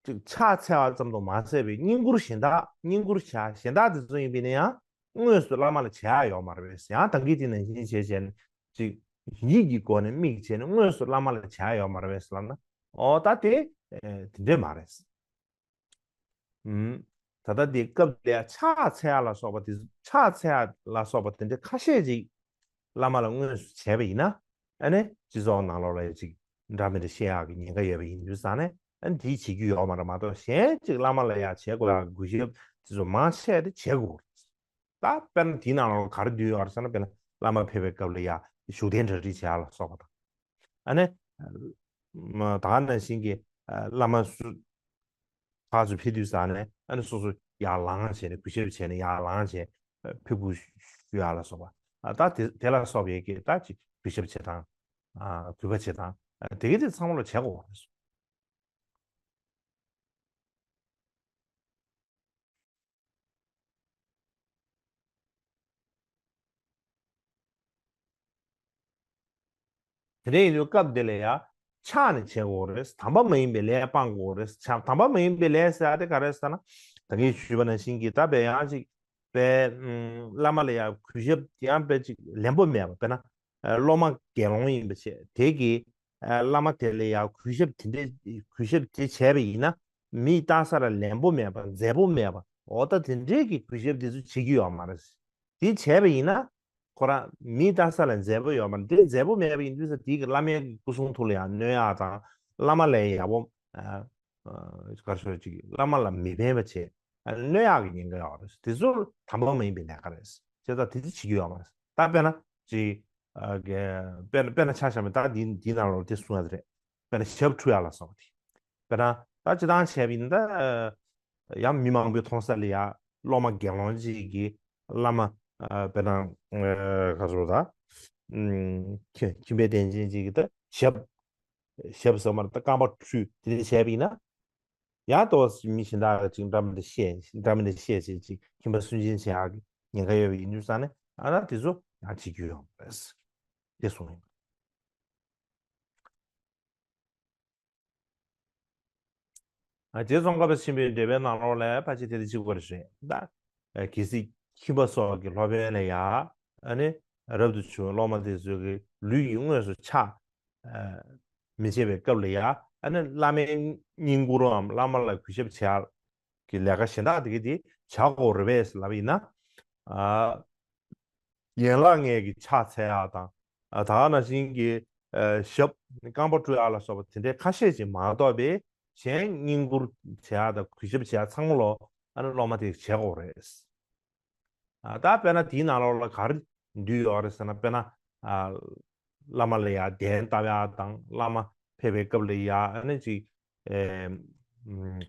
ཅིག་ཕྱག་འཚལ་བ་ཙམ་དུ་མ་ཟད་པའི་བསྙེན་བཀུར་གཞན་དག་བསྙེན་བཀུར་བྱ་གཞན་དག་དེ་ཚོ་ཡིན་པས་ན་ཡང་དངོས་སུ་བླ་མ་ལ་བྱ་ཡག་ཡོད་མ་རེད་པས། ཡང་ད་གིན་དེ་ནང་བཞིན་བྱས་བྱས་ནས་ཅིག་ཡིད་ཀྱི་སྒོ་ནས་དམིགས་བྱས་ནས་དངོས་སུ་བླ་མ་ལ་བྱ་ཡག་ཡོད་མ་རེད་པས་ལབ་ན། འོ་ད་དེ་དེ་འདྲས་མ་རེད། ད་ལྟ་དེ་སྐབས་དེ་ལ་ཕྱག་འཚལ་ཡག་ལ་སོགས་པ་དེ་ཕྱག་འཚལ་ཡག་ལ་སོགས་པ་དེ་འདྲ་ཁ་ཤས་ཅིག་བླ་མ་ལ་དངོས་སུ་བྱས་པ་ཡིན་ན། ཨ་ནི་སྤྱི་ཚོགས་ནང་ལོགས་ལ་ཅིག་འདྲ་མི་འདྲ་བཤད་ཡག་གི་ཉེན་ཁ་ཡོད་པ་ཡིན་དུས་ཙང་ནས། ཨ་ནི་དེ་བྱེད་རྒྱུ་ཡོད་མ་རེད་མ་གཏོགས། གཞན་ཅིག་བླ་མ་ལ་ཡག་བྱེད་དགོས་ཡག་གི་གུས་ཞབས་དེ་ཚོ་མང་ཆེ་དེ་བྱེད་དགོས། ད་དཔེར་ན་དེའི་ནང་ལོགས་ག་རེ་འདུས་ཡོད་རེད་ཟེར་ན། དཔེར་ན་བླ་མ་ཕེབས་པའི་སྐབས་ལ་ཡ་བཞུགས་གདན་གྲ་སྒྲིག་བྱེད་ཡག་ལ་སོགས་པ་དང་། ཨ་ནི་ད་ག་ནང་བཞིན་གྱི་བླ་མ་སུ་ཕར་ཚུར་ཕེབས་དུས་ཙང་ནས་ཨ་ནི་སོ་སོ་ཡར་ལངས་བྱས་ནས་གུས་ཞབས་བྱས་ནས་ཡར་ལངས་བྱས་ཕེབས་སྒུག་ཞུ་ཡག་ལ་སོགས་པ། ད་དེ་དེ་ལ་སོགས་པའི་གི་ད་ཅིག་གུས་ཞབས་བྱེད་སྟངས། གུས་པ་བྱེད་སྟངས་དེ་གི་དེ་ཚང་མ་ལ་བྱེད་དགོས་པ་རེད། དེ་འདྲ་ཡིན་དུས་སྐབས་འདི་ལ་ཡང་ཕྱག་ནི་བྱེད་དགོས་རེད། དམ་པ་མ་ཡིན་པའི་ལས་སྤང་དགོས་རེད། ཕྱག་དམ་པ་མ་ཡིན་པའི་ལས་ཟེར་ཡག་དེ་ག་རེ་ཟེར་ན། ད་གིན་ཞུས་པ་ནང་བཞིན་གྱི་ད་དཔེ་ཡང་ཅིག་དཔེ་བླ་མ་ལ་ཡང་གུས་ཞབས་ཡང་དཔེ་ཅིག་ལེན་པོ་མེད་པ། དཔེར་ན་སློབ་མ་དགེ་སློང་ཡིན་པ་བྱས་དེ་གིས་བླ་མ་དེ་ལ་ཡང་གུས་ཞབས་དེ་འདྲ་གུས་ཞབས་དེ་བྱས་པ་ཡིན་ན། མིས་བལྟ་ས་ལ་ལེན་པོ་མེད་པ་མཛེས་པོ་མེད་པ། འོ་ད་དེ་འདྲའི་གི་གུས་ཞབས་དེ་ཚོ་བྱེད་རྒྱུ་ཡོད་མ་རེད། དེ་བྱས་པ་ཡིན་ན་ཁོ་རང་མིས་བལྟ་ས་ལ་མཛེས་པོ་ཡོད་མ་རེད། དེ་མཛེས་པོ་མེད་པ་ཡིན་དུས་ཙང་དེ་གི་བླ་མའི་སྐུ་གསུང་ཐུགས་ལ་ཡང་གནོད་ཡག་དང་། བླ་མ་ལ་ཡག་པོ་ག་རེ་ཞུ་ཅིག་བླ་མ་ལ་མི་ཕན་པ་བྱས་གནོད་ཡག་གི་ཉེན་ཁ་ཡོད་རེད། དེ་ཚོ་དམ་པ་མ་ཡིན་པའི་ལས་ཀ་རེད། བྱས་ཙང་དེ་ཚོ་བྱེད་རྒྱུ་ཡོད་མ་རེད། ད་དཔེར་ན་ཅིག་དཔེར་ན་དཔེར་ན་ཆ་བཞག་པ་ད་འདི་འདི་ནང་ལོགས་དེ་གསུང་ཡག་དེ་རེད། དཔེར་ན་ཞབས་འཁྲུ་ཡག་ལ་སོགས་པ་དེ། དཔེར་ན་ད་སྤྱིར་བཏང་བྱས་པ་ཡིན་ན་ད། ཡང་མི་མང་པོའི་མཐོང་ས་ལ་ཡ་སློབ་མ་དགེ་སློང་ཅིག་གིས་བླ་མ། དཔེར་ན་ག་ཟེར་ད། ཁྱིམ་ཁྱིམ་པའི་དོན་ཆེན་ཅིག་གིས་ད་ཞབས། ཞབས་ཟེར་མ་རེད། ད་རྐང་པ་འཁྲུས་དེ་འདྲ་བྱས་པ་ཡིན་ན། ཡང་ཏོག་ཙམ་མི་གཞན་དག་གིས་ཅིག་འདྲ་མི་འདྲ་བཤད་འདྲ་མི་འདྲ་བཤད་བྱས་ཅིག་ཁྱིམ་པ་སུན་འབྱིན་བྱེད་ཡག་གི་ཉེན་ཁ་ཡོད་པ་ཡིན་དུས་ཙང་ནས་ཨ་ད་དེ་ཚོ་ཡང་བྱེད་རྒྱུ་ཡོད་མ་རེད། དེ་གསུངས་ཡོད། ཨ་རྗེ་ཙོང་ཁ་པ་ཆེན་པོའི་འགྲེལ་པའི་ནང་ལོགས་ལ་ཕལ་ཆེར་དེ་འདྲ་གཅིག་པ་རེད་ཤག་ད། གལ་སྲིད་ཁྱིམ་པ་སོགས་ཀྱི་སློབ་དཔོན་ལ་ཡ། ཨ་ནི་རབ་ཏུ་བྱུང་བའི་སློབ་མ་དེ་ཚོ་གི་ལུས་ཀྱིས་དངོས་སུ་ཕྱག་མི་བྱེད་པའི་སྐབས་ལ་ཡ། ཨ་ནི་བླ་མའི་བསྙེན་བཀུར་རམ་བླ་མ་ལ་གུས་ཞབས་བྱེད་ཀྱི་ལས་ཀ་གཞན་དག་དེ་གི་དེ་བྱ་དགོས་རེད་པས་ལབ་པ་ཡིན་ན། ཨ། ཡན་ལག་ལྔའི་གི་ཕྱག་འཚལ་ཡག་དང་། ཨ་ད་ག་ནང་བཞིན་གྱི་ཨ་ཞབས་རྐང་པ་བཀྲུ་ཡག་ལ་སོགས་པ་དེ་འདྲའི་ཁ་ཤས་ཤིག་མ་གཏོགས་པའི་གཞན་བསྙེན་བཀུར་བྱེད་ཡག་དང་གུས་ཞབས་བྱེད་ཡག་ཚང་མ་ལོ་ཨ་ནི་སློབ་མ་དེས་བྱེད་དགོས་རེད། ཨ་ད་དཔེར་ན་དེའི་ནང་ལོགས་ལ་ག་རེ་འདུས་ཡོད་རེད་ཟེར་ན། དཔེར་ན་ཨ་བླ་མ་ལ་ཡ་གདན་བཏབ་ཡག་དང་། བླ་མ་ཕེབས་པའི་སྐབས་ལ་ཡ་ཨ་ནི་ཅིག་ཨེ་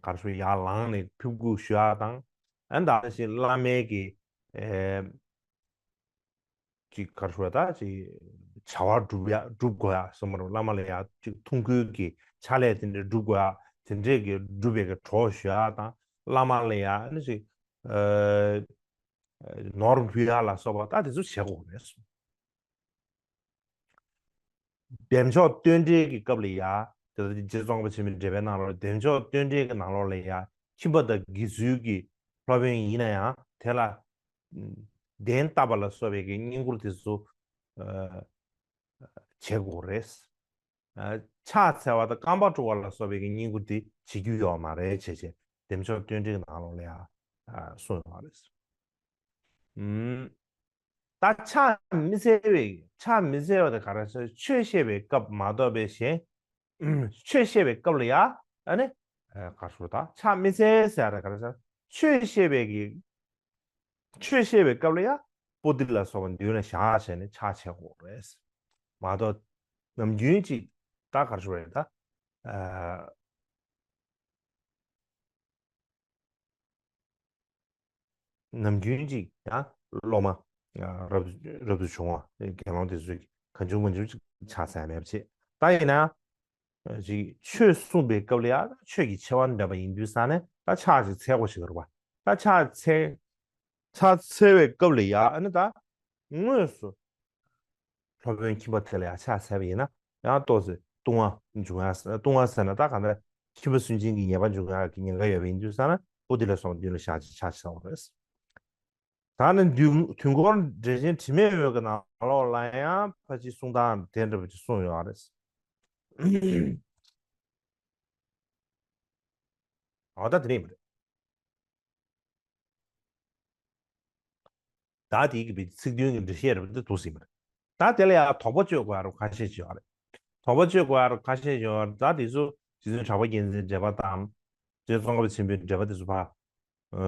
ག་རེ་ཞུ། ཡར་ལངས་ནས་ཕེབས་སྒུག་ཞུ་ཡག་དང་། ཨ་ནི་ད་ག་ནང་བཞིན་བླ་མའི་གི་ཨེ། ཅིག་ག་རེ་ཞུ་བ། ད་ཅིག་བྱ་བ་སྒྲུབ་ཡག་སྒྲུབ་དགོས་ཡག་སོགས་མ་རེད། བླ་མ་ལ་ཡ་ཅིག་ཐུགས་ཁུར་གྱི་ཕྱག་ལས་དེ་འདྲ་སྒྲུབ་དགོས་ཡག་ དེ་འདྲས་ཀྱི་སྒྲུབ་པའི་གི་གྲོགས་ཞུ་ཡག་དང་བླ་མ་ལ་ཡ་ཨ་ནི་ཅིག་ཨ་ནོར་ཕུལ་ཡག་ལ་སོགས་པ་ད་དེ་ཚོ་བྱེད་དགོས་རེད་གསུངས། བདེ་མཆོག་བསྟོད་འགྲེལ་གྱི་སྐབས་ལ་ཡ། དེ་ལྟར་རྗེ་ཙོང་ཁ་པ་ཆེན་པོའི་འགྲེལ་པའི་ནང་ལོགས་བདེ་མཆོག་བསྟོད་འགྲེལ་གྱི་ནང་ལོགས་ལ་ཡ། ཁྱིམ་པ་དང་དགེ་ཚུལ་གྱི་སློབ་དཔོན་ཡིན་ན་ཡང་དེ་ལ་གདན་བཏབ་པ་ལ་སོགས་པའི་གི་བསྙེན་བཀུར་དེ་ཚོ་ཨ་བྱེད་དགོས་རེད། ཨ་ཕྱག་འཚལ་བ་དང་རྐང་པ་བཀྲུ་བ་ལ་སོགས་པའི་གི་བསྙེན་བཀུར་དེ་བྱེད་རྒྱུ་ཡོད་མ་རེད་བྱས་བྱས་བདེ་མཆོག་བསྟོད་འགྲེལ་གྱི་ནང་ལོགས་ལ་ཡ་ཨ་གསུངས་ཡོད་རེད། ཨུམ། ད་ཕྱག་མི་འཚལ་བའི་ཕྱག་མི་འཚལ་བ་དེ་ག་རེ་ཟེར། ཆོས་བཤད་པའི་སྐབས་མ་གཏོགས་པའི་གཞན། ཆོས་བཤད་པའི་སྐབས་ལ་ཡ་ཨ་ནི་ཨ་ག་རེ་ཟེར། ད་ཕྱག་མི་འཚལ་ཟེར་ཡ་དེ་ག་རེ་ཟེར། ཆོས་བཤད་པའི་གི་ཆོས་བཤད་པའི་སྐབས་ལ་ཡ་པོ་ཏི་ལ་སོགས་པ་མདུན་ལ་བཞག་བྱས་ནས་ཕྱག་འཚལ་དགོས་རེད། མ་གཏོགས་ནམ་རྒྱུན་ཅིག་ད་ག་རེ་ཟེར་བ་རེད། ད་ཨ། ནམ་རྒྱུན་ཅིག་ཡང་སློབ་མ་ཨ་རབ་རབ་ཏུ་བྱུང་བ་དགེ་སློང་དེ་ཚོས་གང་བྱུང་མང་བྱུང་ཅིག་ཕྱག་འཚལ་མེད་པ་བྱེད། ད་ཡིན་ན་ཅིག་ཆོས་གསུངས་པའི་སྐབས་ལ་ཡང་ཆོས་ཀྱི་ཆེ་བ་འདྲ་པ་ཡིན་དུས་ཙང་ནས་ད་ཕྱག་ཅིག་འཚལ་དགོས་ཤིག་རེད་པ། ད་ཕྱག་འཚལ་ཕྱག་འཚལ་བའི་སྐབས་ལ་ཡང་ཨ་ནི་ད་དངོས་སུ་སློབ་དཔོན་ཁྱིམ་པ་དེ་ལ་ཡང་ཕྱག་འཚལ་བ་ཡིན་ན་ཡང་ཏོག་ཙམ་ལྟུང་བ་འབྱུང་ཡ། ལྟུང་བ་ཟེར་ན་ད་གང་ལྟར་ཁྱིམ་པ་སུན་འབྱིན་གྱི་ཉེས་པ་འབྱུང་ཡག་གི་ཉེན་ཁ་ཡོད་པ་ཡིན་དུས་ཙང་ན་པོ་ཏི་ལ་སོགས་མདུན་ལ་བཞག་ཅིག་ཕྱག་འཚལ་བ་རེད། ད་ནི་དུས་དུས་འཁོར་འགྲེལ་ཆེན་དྲི་མེད་འོད་ཀྱི་ནང་ལོགས་ལ་ཡང་ཕལ་ཆེར་གསུང་སྟངས་དེ་འདྲ་བ་ཅིག་གསུངས་ཡོད་རེད། འོ་ད་དེ་རིང་མ་རེད། ད་དེའི་གི་ཚིག་དོན་གྱི་འགྲེལ་བཤད་རེད་པ་འདི་འདུག་ཟིན་པ་རེད། ད་དེ་ལ་ཡང་དོགས་པ་གཅོད་དགོས་ཡ་རུ་ཁ་ཤས་ཅིག་ཡོད་རེད། དོགས་པ་གཅོད་དགོས་ཡ་རུ་ཁ་ཤས་ཡོད་རེད། ད་དེ་ཚོ་རྗེ་བཙུན་གྲགས་པ་རྒྱལ་མཚན་འགྲེལ་པ་དང་། རྗེ་ཙོང་ཁ་པ་ཆེན་པོའི་འགྲེལ་པ་དེ་ཚོ་ཕར། ཨ་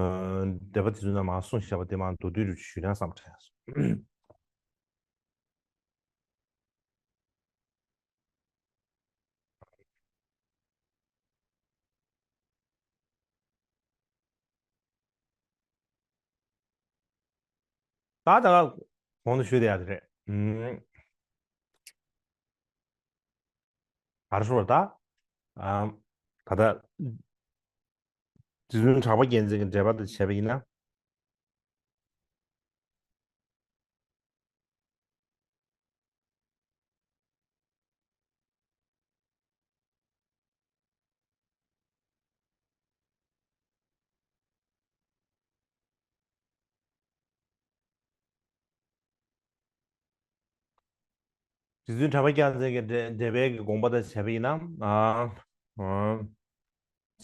འགྲེལ་པ་དེ་ཚོ་ནང་མར་གསུངས་བཞག་པ་དེ་མར་མདོར་བསྡུས་རུ་ཞུས་ན་བསམ་དྲན་སོང་། ད་ད་ག་གོང་དུ་ཞུས་བསྡད་ཡ་དེ་རེད། ཨུམ། ག་རེ་ཟེར་བ་ད། ཨ་ད་ལྟ་རྗེ་བཙུན་གྲགས་པ་རྒྱལ་མཚན་གྱི་འགྲེལ་པ་དེ་བྱས་པ་ཡིན་ན། རྗེ་བཙུན་གྲགས་པ་རྒྱལ་མཚན་གྱི་འགྲེལ་འགྲེལ་པའི་གི་དགོངས་པ་དང་བྱས་པ་ཡིན་ན། ཨ་ཨ་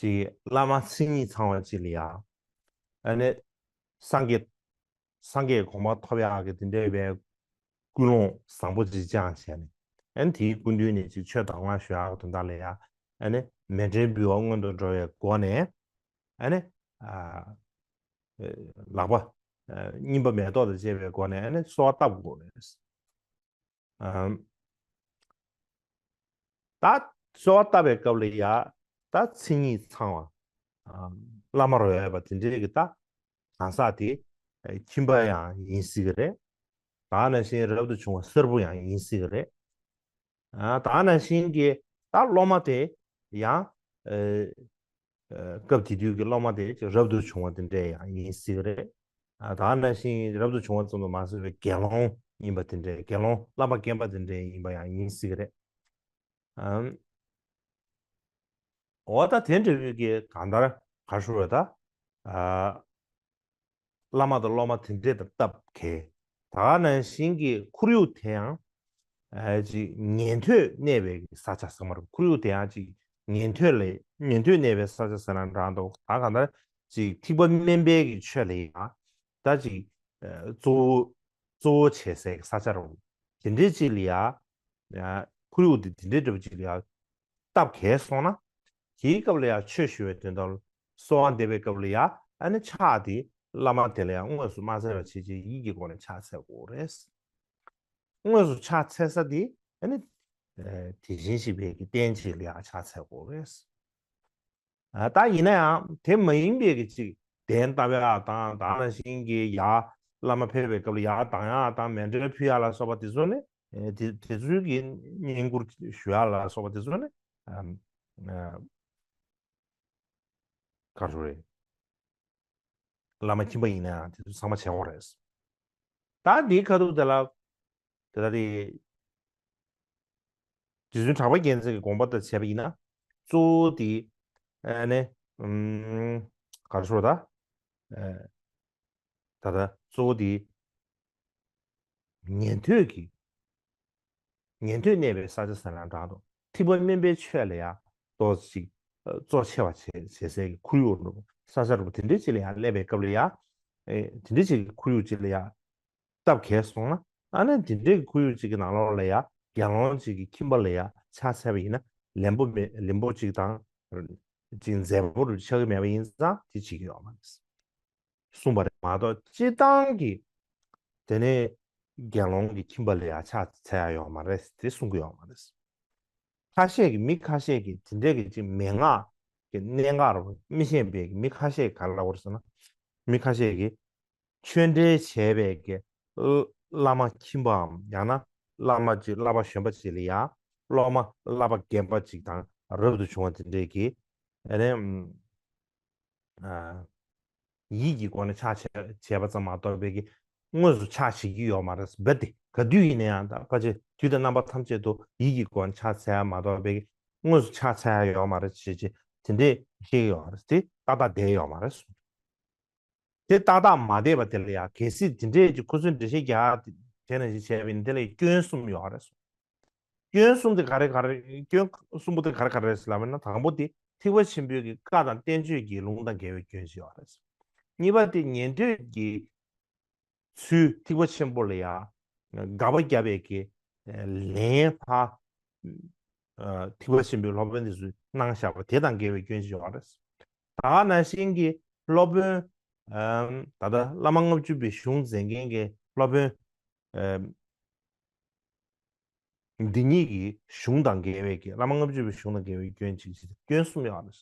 ཅིག་བླ་མ་མཚན་ཉིད་ཚང་བ་ཅིག་ལ་ཡ། ཨ་ནི་སངས་རྒྱས་སངས་རྒྱས་གོ་འཕང་ཐོབ་ཡག་གི་དེ་འདྲའི་བའི་ཀུན་སློང་བཟང་པོ་ཅིག་བཅངས་བྱས་ནས། ཨ་ནི་དེའི་སྐུ་མདུན་ནས་ཅིག་ཆོས་དང་བླངས་ཞུ་ཡག་གི་དོན་དག་ལ་ཡ། ཨ་ནི་མཎྜལ་འབུལ་བ་སྔོན་དུ་འགྲོ་བའི་སྒོ་ནས། ཨ་ནི་ཨ་ལག་པ་ཨ་གཉིས་པ་མེ་ཏོག་དང་བཅས་པའི་སྒོ་ནས་ཨ་ནི་གསོལ་བ་བཏབ་དགོས་རེད། ཨམ། ད་གསོལ་བ་བཏབ་པའི་སྐབས་ལ་ཡ། ད་མཚན་ཉིད་ཚང་བ། ཨམ། བླ་མ་རོལ་པ་དེ་འདྲའི་གི་ད་གང་ཟག་དེ་ཨ་ཁྱིམ་པ་ཡང་ཡིན་སྲིད་གི་རེད། ད་ནང་བཞིན་རབ་ཏུ་བྱུང་བ་གསར་བུ་ཡང་ཡིན་སྲིད་གི་རེད། ཨ་ད་ནང་བཞིན་གྱི་ད་སློབ་མ་དེ་ཡང་ཨ་ཨ་སྐབས་དེ་དུས་ཀྱི་སློབ་མ་དེ་རབ་ཏུ་བྱུང་བ་དེ་འདྲ་ཡང་ཡིན་སྲིད་ཀྱི་རེད། ཨ་ད་ནང་བཞིན་རབ་ཏུ་བྱུང་བ་ཙམ་དུ་མ་ཟད་པའི་དགེ་སློང་ཡིན་པ་དེ་འདྲ། དགེ་སློང་བླ་མ་རྒན་པ་དེ་འདྲ་ཡིན་པ་ཡང་ཡིན་སྲིད་ཀྱི་རེད། ཨམ། འོ་ད་དེ་འདྲ་བའི་གི་གང་ལྟར་ག་ཞུ་བ་ད། ཨ། བླ་མ་དང་སློབ་མ་དེ་འདྲས་དང་སྟབས་གལ། ད་ག་ནང་བཞིན་གྱི་ཁོར་ཡུག་དེ་ཡང་ཨ་ཅིག་ཉན་ཐོས་གནས་པའི་ས་ཆ་ཟེར་མ་རེད། ཁོར་ཡུག་དེ་ཡང་ཅིག་ཉན་ཐོས་ལ་ཉན་ཐོས་གནས་པའི་ས་ཆ་ཟེར་ན་འདྲ་འདུག་ད་གང་ལྟར་ཅིག་ཐེག་པ་དམན་པའི་གི་ཆོས་ལ་ཡང་ད་ཅིག་ཨ་གཙོ་བོ་གཙོ་བོ་བྱེད་སའི་ས་ཆ་རེད། དེ་འདྲས་ཅིག་ལ་ཡང་ཁོར་ཡུག་དེ་དེ་འདྲས་འདྲ་པོ་ཅིག་ལ་ཡང་སྟབས་གལ་སོང་ན། དེའི་སྐབས་ལ་ཡང་ཆོས་ཞུ་བའི་དོན་དག་ལ་གསོལ་བ་འདེབས་པའི་སྐབས་ལ་ཡང་ཨ་ནི་ཕྱག་དེ་བླ་མ་དེ་ལ་ཡང་དངོས་སུ་མ་འཚལ་བ་བྱེད་ཅིག་ཡིད་ཀྱི་སྒོ་ནས་ཕྱག་འཚལ་དགོས་རེད། དངོས་སུ་ཕྱག་འཚལ་ས་དེ་ཨ་ནི་ཨ་དེ་བཞིན་གཤེགས་པའི་གི་རྟེན་ཅིག་ལ་ཡང་ཕྱག་འཚལ་དགོས་རེད། ཨ་ད་ཡིན་ན་ཡང་དེ་མ་ཡིན་པའི་གི་ཅིག་གདན་བཏབ་ཡག་དང་ད་ག་ནང་བཞིན་གྱི་ཡར་བླ་མ་ཕེབས་པའི་སྐབས་ལ་ཡར་གདངས་ཡག་དང་མཎྜལ་ཕུལ་ཡག་ལ་སོགས་པ་དེ་ཚོ་ནི་ཨ་དེ་དེ་ཚོའི་གི་བསྙེན་བཀུར་ཞུ་ཡག་ལ་སོགས་པ་དེ་ཚོ་ནི་ཨ་ཨ་ ག་རེ་ཟེར་དགོས་རེད། བླ་མ་ཁྱིམ་པ་ཡིན་ན་ཡང་དེ་ཚོ་ཚང་མ་བྱེད་དགོས་རེད། ད་འདིའི་ཁ་ཐུག་དེ་ལ་དེ་ལྟ་དེ་རྗེ་བཙུན་གྲགས་པ་རྒྱལ་མཚན་གྱི་དགོངས་པ་ལྟར་བྱས་པ་ཡིན་ན། གཙོ་བོ་དེ་ཨ་ནི་ཨམ་ག་རེ་ཟེར་དགོས་རེད། ད་ད་ལྟ་གཙོ་བོ་དེ་ཉན་ཐོས་ཀྱི་ཉན་ཐོས་གནས་པའི་ས་ཆ་ཟེར་ན་འདྲ་འདུག་ཐེག་པ་དམན་པའི་ཆོས་ལ་ཡང་ཏོག་ཙམ་ཅིག་གཙོ་ཆེ་བ་བྱེད་བྱེད་སའི་ཁོར་ཡུག་རུ་ས་ཆ་རུ་དེ་འདྲའི་ཅིག་ལ་ཡང་སླེབས་པའི་སྐབས་ལ་ཡང་། ཨེ་དེ་འདྲའི་ཅིག་གི་ཁོར་ཡུག་ཅིག་ལ་ཡང་སྟབས་གས་སོང་ན། ཨ་ནི་དེ་འདྲའི་གི་ཁོར་ཡུག་ཅིག་གི་ནང་ལོགས་ལ་ཡང་དགེ་སློང་ཅིག་གི་ཁྱིམ་པ་ལ་ཡང་ཕྱག་འཚལ་བ་ཡིན་ན་ལེན་པོ་མེད། ལེན་པོ་ཅིག་དང་ཅིག་མཛེས་པོ་རུ་ཆགས་ཀྱི་མེད་པ་ཡིན་ཙང་དེ་བྱེད་ཀྱི་ཡོད་མ་རེད། གསུངས་པ་རེད་མ་གཏོགས་སྤྱིར་བཏང་གི་དེ་ནས་དགེ་སློང་གི་ཁྱིམ་པ་ལ་ཡང་ཕྱག་འཚལ་ཡ་ཡོད་མ་རེད། དེ་གསུང་གི་ཡོད་མ་རེད། ཁ་ཤས་ཀྱི་མི་ཁ་ཤས་ཀྱི་དེ་འདྲས་ཀྱི་ཅིག་མན་ངག་གི་གནད་འགག་རུ་མི་ཤེས་པའི་མི་ཁ་ཤས་ག་རེ་ལབ་དགོས་རེད་ཟེར་ན། མི་ཁ་ཤས་ཀྱིས་ཆོས་འབྲེལ་བྱས་པའི་གི་བླ་མ་ཁྱིམ་པའམ་ཡང་ན་བླ་མ་ཅིག་བསླབ་པ་གཞོན་པ་ཅིག་ལ་ཡང་སློབ་མ་བསླབ་པ་རྒན་པ་ཅིག་དང་རབ་ཏུ་བྱུང་བ་དེ་འདྲས་ཀྱི་ཨ་ནི། ཨ། ཡིད་ཀྱི་སྒོ་ནས་ཕྱག་བྱས་བྱས་པ་ཙམ་མ་གཏོགས་པའི་གི་དངོས་སུ་ཕྱག་བྱེད་ཀྱི་ཡོད་མ་རེད། རྦད་དེ་ག་དུས་ཡིན་ན་ཡང་ད་ཕལ་ཆེར་དུས་དང་རྣམ་པ་ཐམས་ཅད་དུ་ཡིད་ཀྱི་སྒོ་ནས་ཕྱག་འཚལ་ཡ་མ་གཏོགས་པའི་གི་དངོས་སུ་ཕྱག་འཚལ་ཡ་ཡོད་མ་རེད་ཅེས་ཅེས་དེ་འདྲས་བཤད་ཀྱི་ཡོད་རེད། དེ་ཏག་ཏག་བསྡད་ཡོད་མ་རེད་གསུངས། དེ་ཏག་ཏག་མ་བསྡད་པ་དེ་ལ་ཡང་གལ་སྲིད་དེ་འདྲས་ཀྱི་ཁོ་ཚོས་འགྲེལ་བཤད་རྒྱག་དེ་ནང་བཞིན་བྱས་པ་ཡིན་ན་དེ་ལ་ཡང་སྐྱོན་གསུམ་ཡོད་རེད་གསུངས། སྐྱོན་གསུམ་དེ་ག་རེ་ག་རེ། སྐྱོན་གསུམ་པོ་དེ་ག་རེ་ག་རེ་རེད་ཟེར་ལབ་ན། དང་པོ་དེ་ཐེག་པ་ཆེན་པོའི་གི་བཀའ་དང་བསྟན་བཅོས་ཀྱི་ལུང་དང་འགལ་བའི་སྐྱོན་ཞིག་ཡོད་རེད། གཉིས་པ་དེ་ཉན་ཐོས་ཀྱི་ཚུལ་ཐེག་པ་ཆེན་པོ་ལ་ཡང་དགག་པ་བརྒྱབ་པའི་གི་ལན་ཕར་ཐེག་པ་ཆེན་པོའི་སློབ་དཔོན་དེ་ཚོས་གནང་བཞག་པ་དེ་དང་འགལ་བའི་སྐྱོན་ཞིག་ཡོད་རེད། ད་ག་ནང་བཞིན་གྱི་སློབ་དཔོན་ད་ལྟ་བླ་མ་ལྔ་བཅུ་པའི་གཞུང་མཛད་མཁན་གྱི་སློབ་དཔོན་འདི་ཉིད་ཀྱི་གཞུང་དང་འགལ་བའི་གི་བླ་མ་ལྔ་བཅུ་པའི་གཞུང་དང་འགལ་བའི་སྐྱོན་གཅིག་བྱས། སྐྱོན་གསུམ་ཡོད་རེད།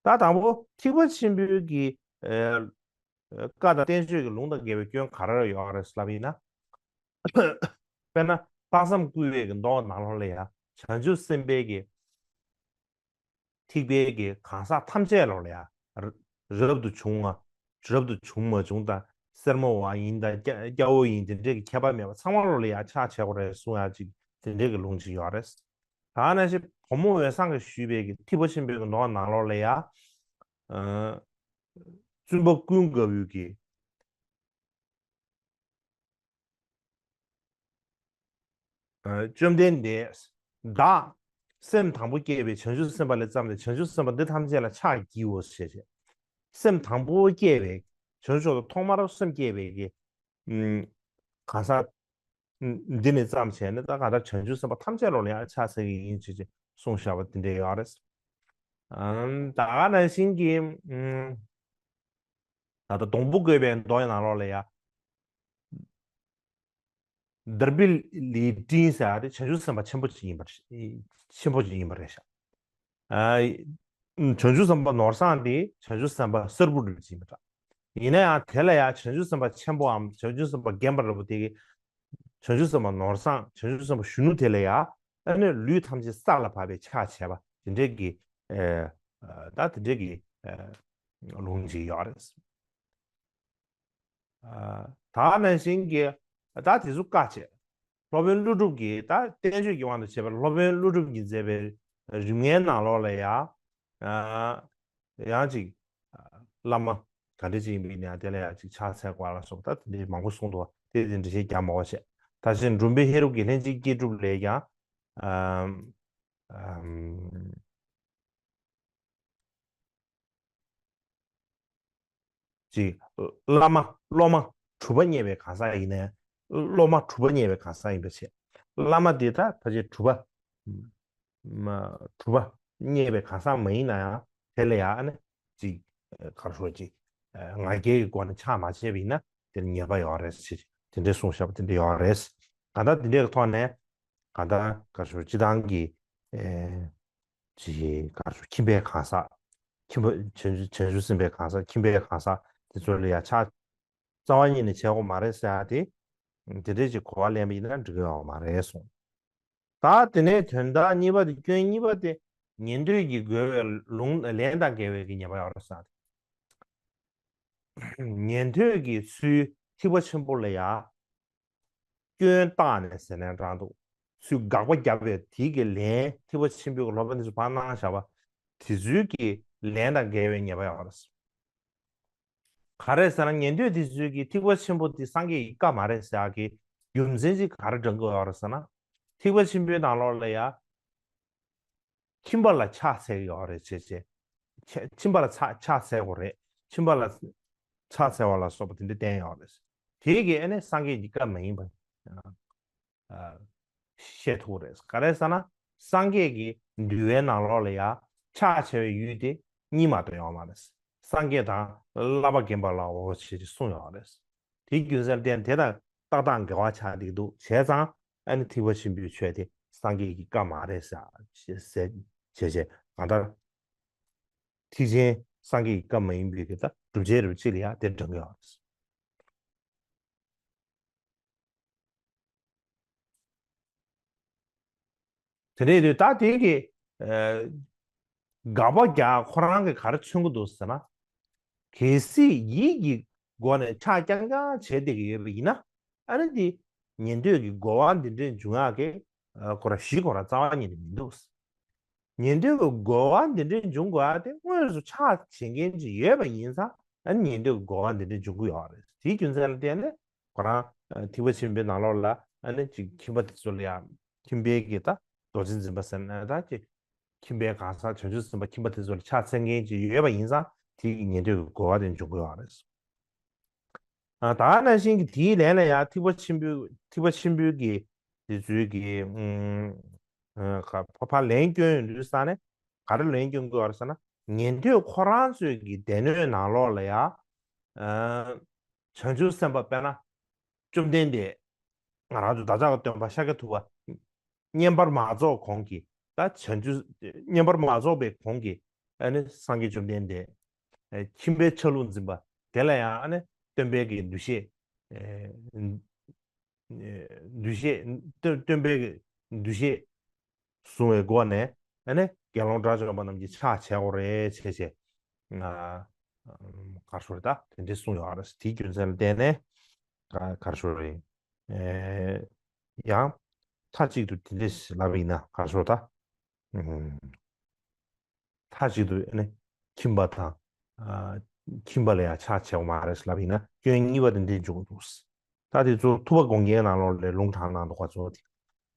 ད་དང་པོ་ཐེག་པ་ཆེན་པོའི་གི་བཀའ་དང་བསྟན་བཅོས་ཀྱི་ལུང་དང་འགལ་བའི་སྐྱོན་ག་རེ་ཡོད་རེད་ལབ་ཡིན་ན། དཔེར་ན་དཔག་བསམ་བསྐུལ་བའི་གི་མདོ་ནང་ལོགས་ལ་ཡང་བྱང་ཆུབ་སེམས་དཔའི་གི་ཐེག་པའི་གི་གང་ཟག་ཐམས་ཅད་ལོགས་ལ་ཡང་རབ་ཏུ་བྱུང་བ། རབ་ཏུ་བྱུང་མ་བྱུང་དང་སེར་མོ་བ་ཡིན་དང་སྐྱ་སྐྱ་བོ་ཡིན་དེ་འདྲས་ཀྱི་ཁྱད་པར་མེད་པ་ཚང་མ་ལོགས་ལ་ཡང་ཕྱག་བྱེད་དགོས་རེད་གསུང་ཡ་ཅིག་དེ་འདྲས་ཀྱི་ལུང་ཅིག་ཡོད་རེད། ད་ནང་བཞིན་བུ་མོ་འོད་བཟང་གིས་ཞུས་པའི་གི་ཐེག་པ་ཆེན་པོའི་གི་མདོ་ནང་ལོགས་ལ་ཡང་བཙུན་པ་ཀུན་དགའ་བོའི་གི་བཅོམ་ལྡན་འདས་བདག་སེམས་དང་པོ་བསྐྱེད་པའི་བྱང་ཆུབ་སེམས་དཔའ་ལས་བརྩམས་ཏེ་བྱང་ཆུབ་སེམས་དཔའ་འདི་ཐམས་ཅད་ལ་ཕྱག་བགྱིའོ་ཞེས་བྱས། སེམས་དང་པོ་བསྐྱེད་པའི་བྱང་ཆུབ་ཐོག་མར་སེམས་བསྐྱེད་པའི་གི་གང་ཟག་འདི་ནས་བརྩམས་བྱས་ནས་ད་གང་ལྟར་བྱང་ཆུབ་སེམས་དཔའ་ཐམས་ཅད་ལོགས་ལ་ཡང་ཕྱག་འཚལ་གྱི་ཡིན་ཞེས་གསུངས་བཞག་པ་དེ་འདྲ་ཡོད་རེད། ད་ག་ནང་བཞིན་གྱི་ད་ལྟ་སྡོང་པོ་བཀོད་པའི་མདོ་ཡི་ནང་ལོགས་ལ་ཡང་དར་བི་ལི་སྤྲིན་ཟེར་ཡ་དེ་བྱང་ཆུབ་སེམས་དཔའ་ཆེན་པོ་ཅིག་ཡིན་པ་ཆེན་པོ་ཅིག་ཡིན་པ་རེད་ཤག་ཨ། བྱང་ཆུབ་སེམས་དཔའ་ནོར་བཟང་དེ་བྱང་ཆུབ་སེམས་དཔའ་གསར་བུ་རེད་ཅེས་མི་འདྲ། ཡིན་ན་ཡང་དེ་ལ་ཡང་བྱང་ཆུབ་སེམས་དཔའ་ཆེན་པོའམ་བྱང་ཆུབ་སེམས་དཔའ་རྒན་པ་འདྲ་པོ་དེ་གིས་བྱང་ཆུབ་སེམས་དཔའ་ནོར་བཟང་བྱང་ཆུབ་སེམས་དཔའ་གཞོན་ནུ་དེ་ལ་ཡང་ཨ་ནི་ལུས་ཐམས་ཅད་ས་ལ་བབས་པའི་ཕྱག་བྱས་པ་དེ་འདྲའི་གི་ཨ་ད་དེ་འདྲའི་གི་ཨ་ལུང་ཅིག་ཡོད་རེད། ད་ནང་བཞིན་གྱི་ད་དེ་ཚོ་བཀའ་བྱས། སློབ་དཔོན་ཀླུ་སྒྲུབ་ཀྱིས་ད་བསྟན་བཅོས་ཀྱི་དབང་དུ་བྱས་པའི་སློབ་དཔོན་ཀླུ་སྒྲུབ་ཀྱིས་མཛད་པའི་རིམ་ལྔའི་ནང་ལོགས་ལ་ཡང་ཡང་ཅིག་བླ་མ་ག་འདྲ་ཅིག་ཡིན་པ་ཡིན་ན་ཡང་དེ་ལ་ཡང་ཅིག་ཕྱག་འཚལ་དགོས་ལ་སོགས་ད་དེ་འདྲའི་མང་པོ་གསུངས་འདུག་དེ་དེ་འདྲ་ཞིག་རྒྱག་མ་དགོས་བྱས། ད་ཕྱིན་འབྲོམ་པའི་ཧེ་རུ་ཀའི་ལྷན་ཅིག་སྐྱེས་སྒྲུབ་ལས་ཀྱང་ཅིག་བླ་མ་སློབ་མ་གྲུབ་པ་བརྙེས་པའི་གང་ཟག་ཡིན་ན་ཡང་། སློབ་མ་གྲུབ་པ་བརྙེས་པའི་གང་ཟག་ཡིན་པ་བྱས། བླ་མ་དེ་ད་ཕལ་ཆེར་གྲུབ་པ་མ་གྲུབ་པ་བརྙེས་པའི་གང་ཟག་མ་ཡིན་ན་ཡང་དེ་ལ་ཡང་ཨ་ནི་ཅིག་ག་རེ་ཞུ་ཅིག་ང་རྒྱལ་གྱི་སྒོ་ནས་ཕྱག་མ་བྱས་པ་ཡིན་ན་དེར་ཉེས་པ་ཡོད་རེད་ཟེར་དེ་འདྲའི་གསུངས་བཞག་པ་དེ་འདྲ་ཡོད་རེད། གང་ལྟར་དེ་འདྲའི་ཐོག་ནས་གང་ལྟར་ག་རེ་ཞུ་སྤྱི་བཏང་གི་ཅིག་ག་རེ་ཞུ་ཁྱིམ་པའི་གང་ཟག་ཁྱིམ་པ་བྱང་ཆུབ་བྱང་ཆུབ་སེམས་དཔའི་གང་ཟག་ཁྱིམ་པའི་གང་ཟག་དེ་ཚོ་ལ་ཡང་ཕྱག་རྩ་བ་ཉིད་ནས་བྱེད་དགོས་མ་རེད་ཟེར་ཡ་དེ། དེ་འདྲའི་ཅིག་གོ་བ་ལེན་པ་ཡིན་ན་འགྲིག་གི་ཡོད་མ་རེད་གསུངས། ད་དེ་ནས་དོན་དག་གཉིས་པ་དེ་སྐྱོན་གཉིས་པ་དེ་ཉན་ཐོས་ཀྱིས་རྒོལ་བའི་ལུང་ལན་དང་འགལ་བའི་གི་ཉེས་པ་ཡོད་རེད་ཟེར་ཡ་ ཉན་ཐོས་ཀྱི་ཚུལ་ཐེག་པ་ཆེན་པོ་ལ་ཡ་སྐྱོན་བཏགས་ནས་ཟེར་ནའང་འདྲ་འདུག། ཚུལ་དགག་པ་བརྒྱབ་པའི་དེའི་གི་ལན་ཐེག་པ་ཆེན་པོའི་སློབ་དཔོན་དེ་ཚོ་ཕར་གནང་བཞག་པ་དེ་ཚོའི་གི་ལན་དང་འགལ་བའི་ཉེས་པ་ཡོད་རེད། ག་རེ་ཟེར་ན་ཉན་ཐོས་དེ་ཚོའི་གི་ཐེག་པ་ཆེན་པོ་དེ་སངས་རྒྱས་ཀྱི་བཀའ་མ་རེད་ཟེར་ཡག་གི་རྒྱུ་མཚན་ཅིག་ག་རེ་འདྲ་གི་ཡོད་རེད་ཟེར་ན། ཐེག་པ་ཆེན་པོའི་ནང་ལོགས་ལ་ཡ། ཁྱིམ་པ་ལ་ཕྱག་འཚལ་གྱི་ཡོད་རེད་ཅེས་བྱས། ཁྱི་ཁྱིམ་པ་ལ་ཕྱག་ཕྱག་འཚལ་དགོས་རེད། ཁྱིམ་པ་ལ་ཕྱག་འཚལ་བ་ལ་སོགས་པ་དེ་འདྲ་བསྟན་ཡོད་རེད། དེ་གི་ཨ་ནི་སངས་རྒྱས་ཀྱི་བཀའ་མ་ཡིན་པ། ཨ། བཤད་ཐུབ་རེད། ག་རེ་ཟེར་ན། སངས་རྒྱས་ཀྱི་འདུལ་བའི་ནང་ལོགས་ལ་ཡ་ཕྱག་བྱ་བའི་ཡུལ་དེ་གཉིས་མ་གཏོགས་ཡོད་མ་རེད། སངས་རྒྱས་དང་བསླབ་པ་རྒན་པ་ལའོ་ཞེས་གསུངས་ཡོད་རེད། དེའི་རྒྱུ་མཚན་ལ་བརྟེན་དེ་དང་ཏག་ཏག་འགལ་བ་ཆགས་བསྡད་འདུག་བྱས་ཙང་ཨ་ནི་ཐེག་པ་ཆེན་པོའི་ཆོས་དེ་སངས་རྒྱས་ཀྱི་བཀའ་མ་རེད་ཟེར་བྱས་བྱས་གང་ལྟར་ཐེག་ཆེན་སངས་རྒྱས་ཀྱི་བཀའ་མ་ཡིན་པའི་གི་ད་སྒྲུབ་བྱེད་རིན་པོ་ཆེ་ལ་ཡང་དེ་འདྲ་གི་ཡོད་རེད། དེ་ནས་དུས་ད་དེ་གི་དགག་པ་རྒྱག་ཁོ་རང་གི་ག་རེ་མཚོན་གི་འདུག་ཟེར་ན། གལ་སྲིད་ཡིད་ཀྱི་སྒོ་ནས་ཕྱག་རྐྱང་རྐྱང་བྱས་བསྡད་ཀྱི་ཡོད་པ་ཡིན་ན། ཨ་ནི་དེ་ཉན་ཐོས་ཀྱི་རྒོལ་བ་འདི་འདྲའི་འབྱུང་ཡག་གི་ཁོ་རང་གཞི་ཁོ་རང་རྩ་བ་ཉིད་ནས་མི་འདུག། ཉན་ཐོས་ཀྱི་རྒོལ་བ་འདི་འདྲའི་འབྱུང་དགོས་ཡག་དེ་དངོས་སུ་ཕྱག་བྱེད་མཁན་ཅིག་ཡོད་པ་ཡིན་ཙང་ཨ་ནི་ཉན་ཐོས་ཀྱི་རྒོལ་བ་འདི་འདྲའི་འབྱུང་གི་ཡོད་རེད། དེའི་རྒྱུ་མཚན་ལ་བརྟེན་ནས་ཁོ་རང་ཐེག་པ་ཆེན་པོའི་ནང་ལོགས་ལ་ཨ་ནི་ཅིག་ཁྱིམ་པ་དེ་ཚོ་ལ་ཡང་ཁྱིམ་པའི་གི་ད་རྡོ་རྗེ་འཛིན་པ་ཟེར་ན་ད་ཅིག་ཁྱིམ་པའི་གང་ཟག་བྱང་ཆུབ་སེམས་དཔའ་ཁྱིམ་པ་དེ་ཚོ་ལ་ཕྱག་འཚལ་མཁན་ཅིག་ཡོད་པ་ཡིན་ཙང་དེའི་གི་ཉན་ཐོས་ཀྱི་རྒོལ་བ་དེ་འབྱུང་གི་ཡོད་རེད། ཨ། ད་ག་ནང་བཞིན་གྱི་དེའི་ལན་ལ་ཡང་ཐེག་པ་ཆེན་པོའི་ཐེག་པ་ཆེན་པོའི་གི་དེ་ཚོའི་གི་ཨུམ། ཨ། ཁ་ཕ་ཕ་ལན་སྐྱོན་ཡོང་དུས་ས་ནས་ག་རེ་ལན་སྐྱོན་དགོས་པ་རེད་ཟེར་ན། ཉན་ཐོས་ཁོ་རང་ཚོའི་གི་སྡེ་སྣོད་ནང་ལོགས་ལ་ཡང་ཨ། བྱང་ཆུབ་སེམས་དཔའ་དཔེར་ན་བཅོམ་ལྡན་འདས་ང་རང་ཚོ་བདག་ཅག་གི་སྟོན་པ་ཤཱཀྱ་ཐུབ་པ་བསྙེན་པར་མ་རྫོགས་གོང་གི་ད་བྱང་ཆུབ་བསྙེན་པར་མ་རྫོགས་པའི་གོང་གི་ཨ་ནི་སངས་རྒྱས་བཅོམ་ལྡན་འདས་ཨ་ཁྱིམ་པའི་ཆ་ལུགས་འཛིན་པ་དེ་ལ་ཡང་ཨ་ནི་སྟོན་པའི་གི་འདུ་ཤེས་ཨ་འདུ་ཤེས་སྟོན་སྟོན་པའི་གི་འདུ་ཤེས་བཟུང་བའི་སྒོ་ནས་ཨ་ནི་དགེ་སློང་དགྲ་བཅོམ་པ་རྣམས་ཀྱིས་ཕྱག་བྱེད་དགོས་རེད་བྱས་བྱས་ང་ག་རེ་ཟེར་ད་དེ་འདྲས་གསུངས་ཡོད་རེད། དེའི་རྒྱུ་མཚན་ལ་བརྟེན་ནས་ག་ག་རེ་ཟེར་རེད། ཨེ། ཡང་མཐའ་གཅིག་ཏུ་དེ་འདྲས་ལབ་ཡིན་ན་ག་རེ་ཟེར་ད། ཨུམ། མཐའ་གཅིག་ཏུ་ཨ་ནི་ཁྱིམ་པ་དང་ཨ་ཁྱིམ་པ་ལ་ཡང་ཕྱག་བྱེད་དགོས་མ་རེད་ལབ་ཡིན་ན་སྐྱོན་གཉིས་པ་དེ་འདྲས་འཇོག་འདུག། ད་དེ་ཚོ་ཐུབ་པ་དགོངས་རྒྱན་ནང་ལོགས་ལ་ལུང་དྲངས་གནང་འདུག་ག་ཚོ་དེ།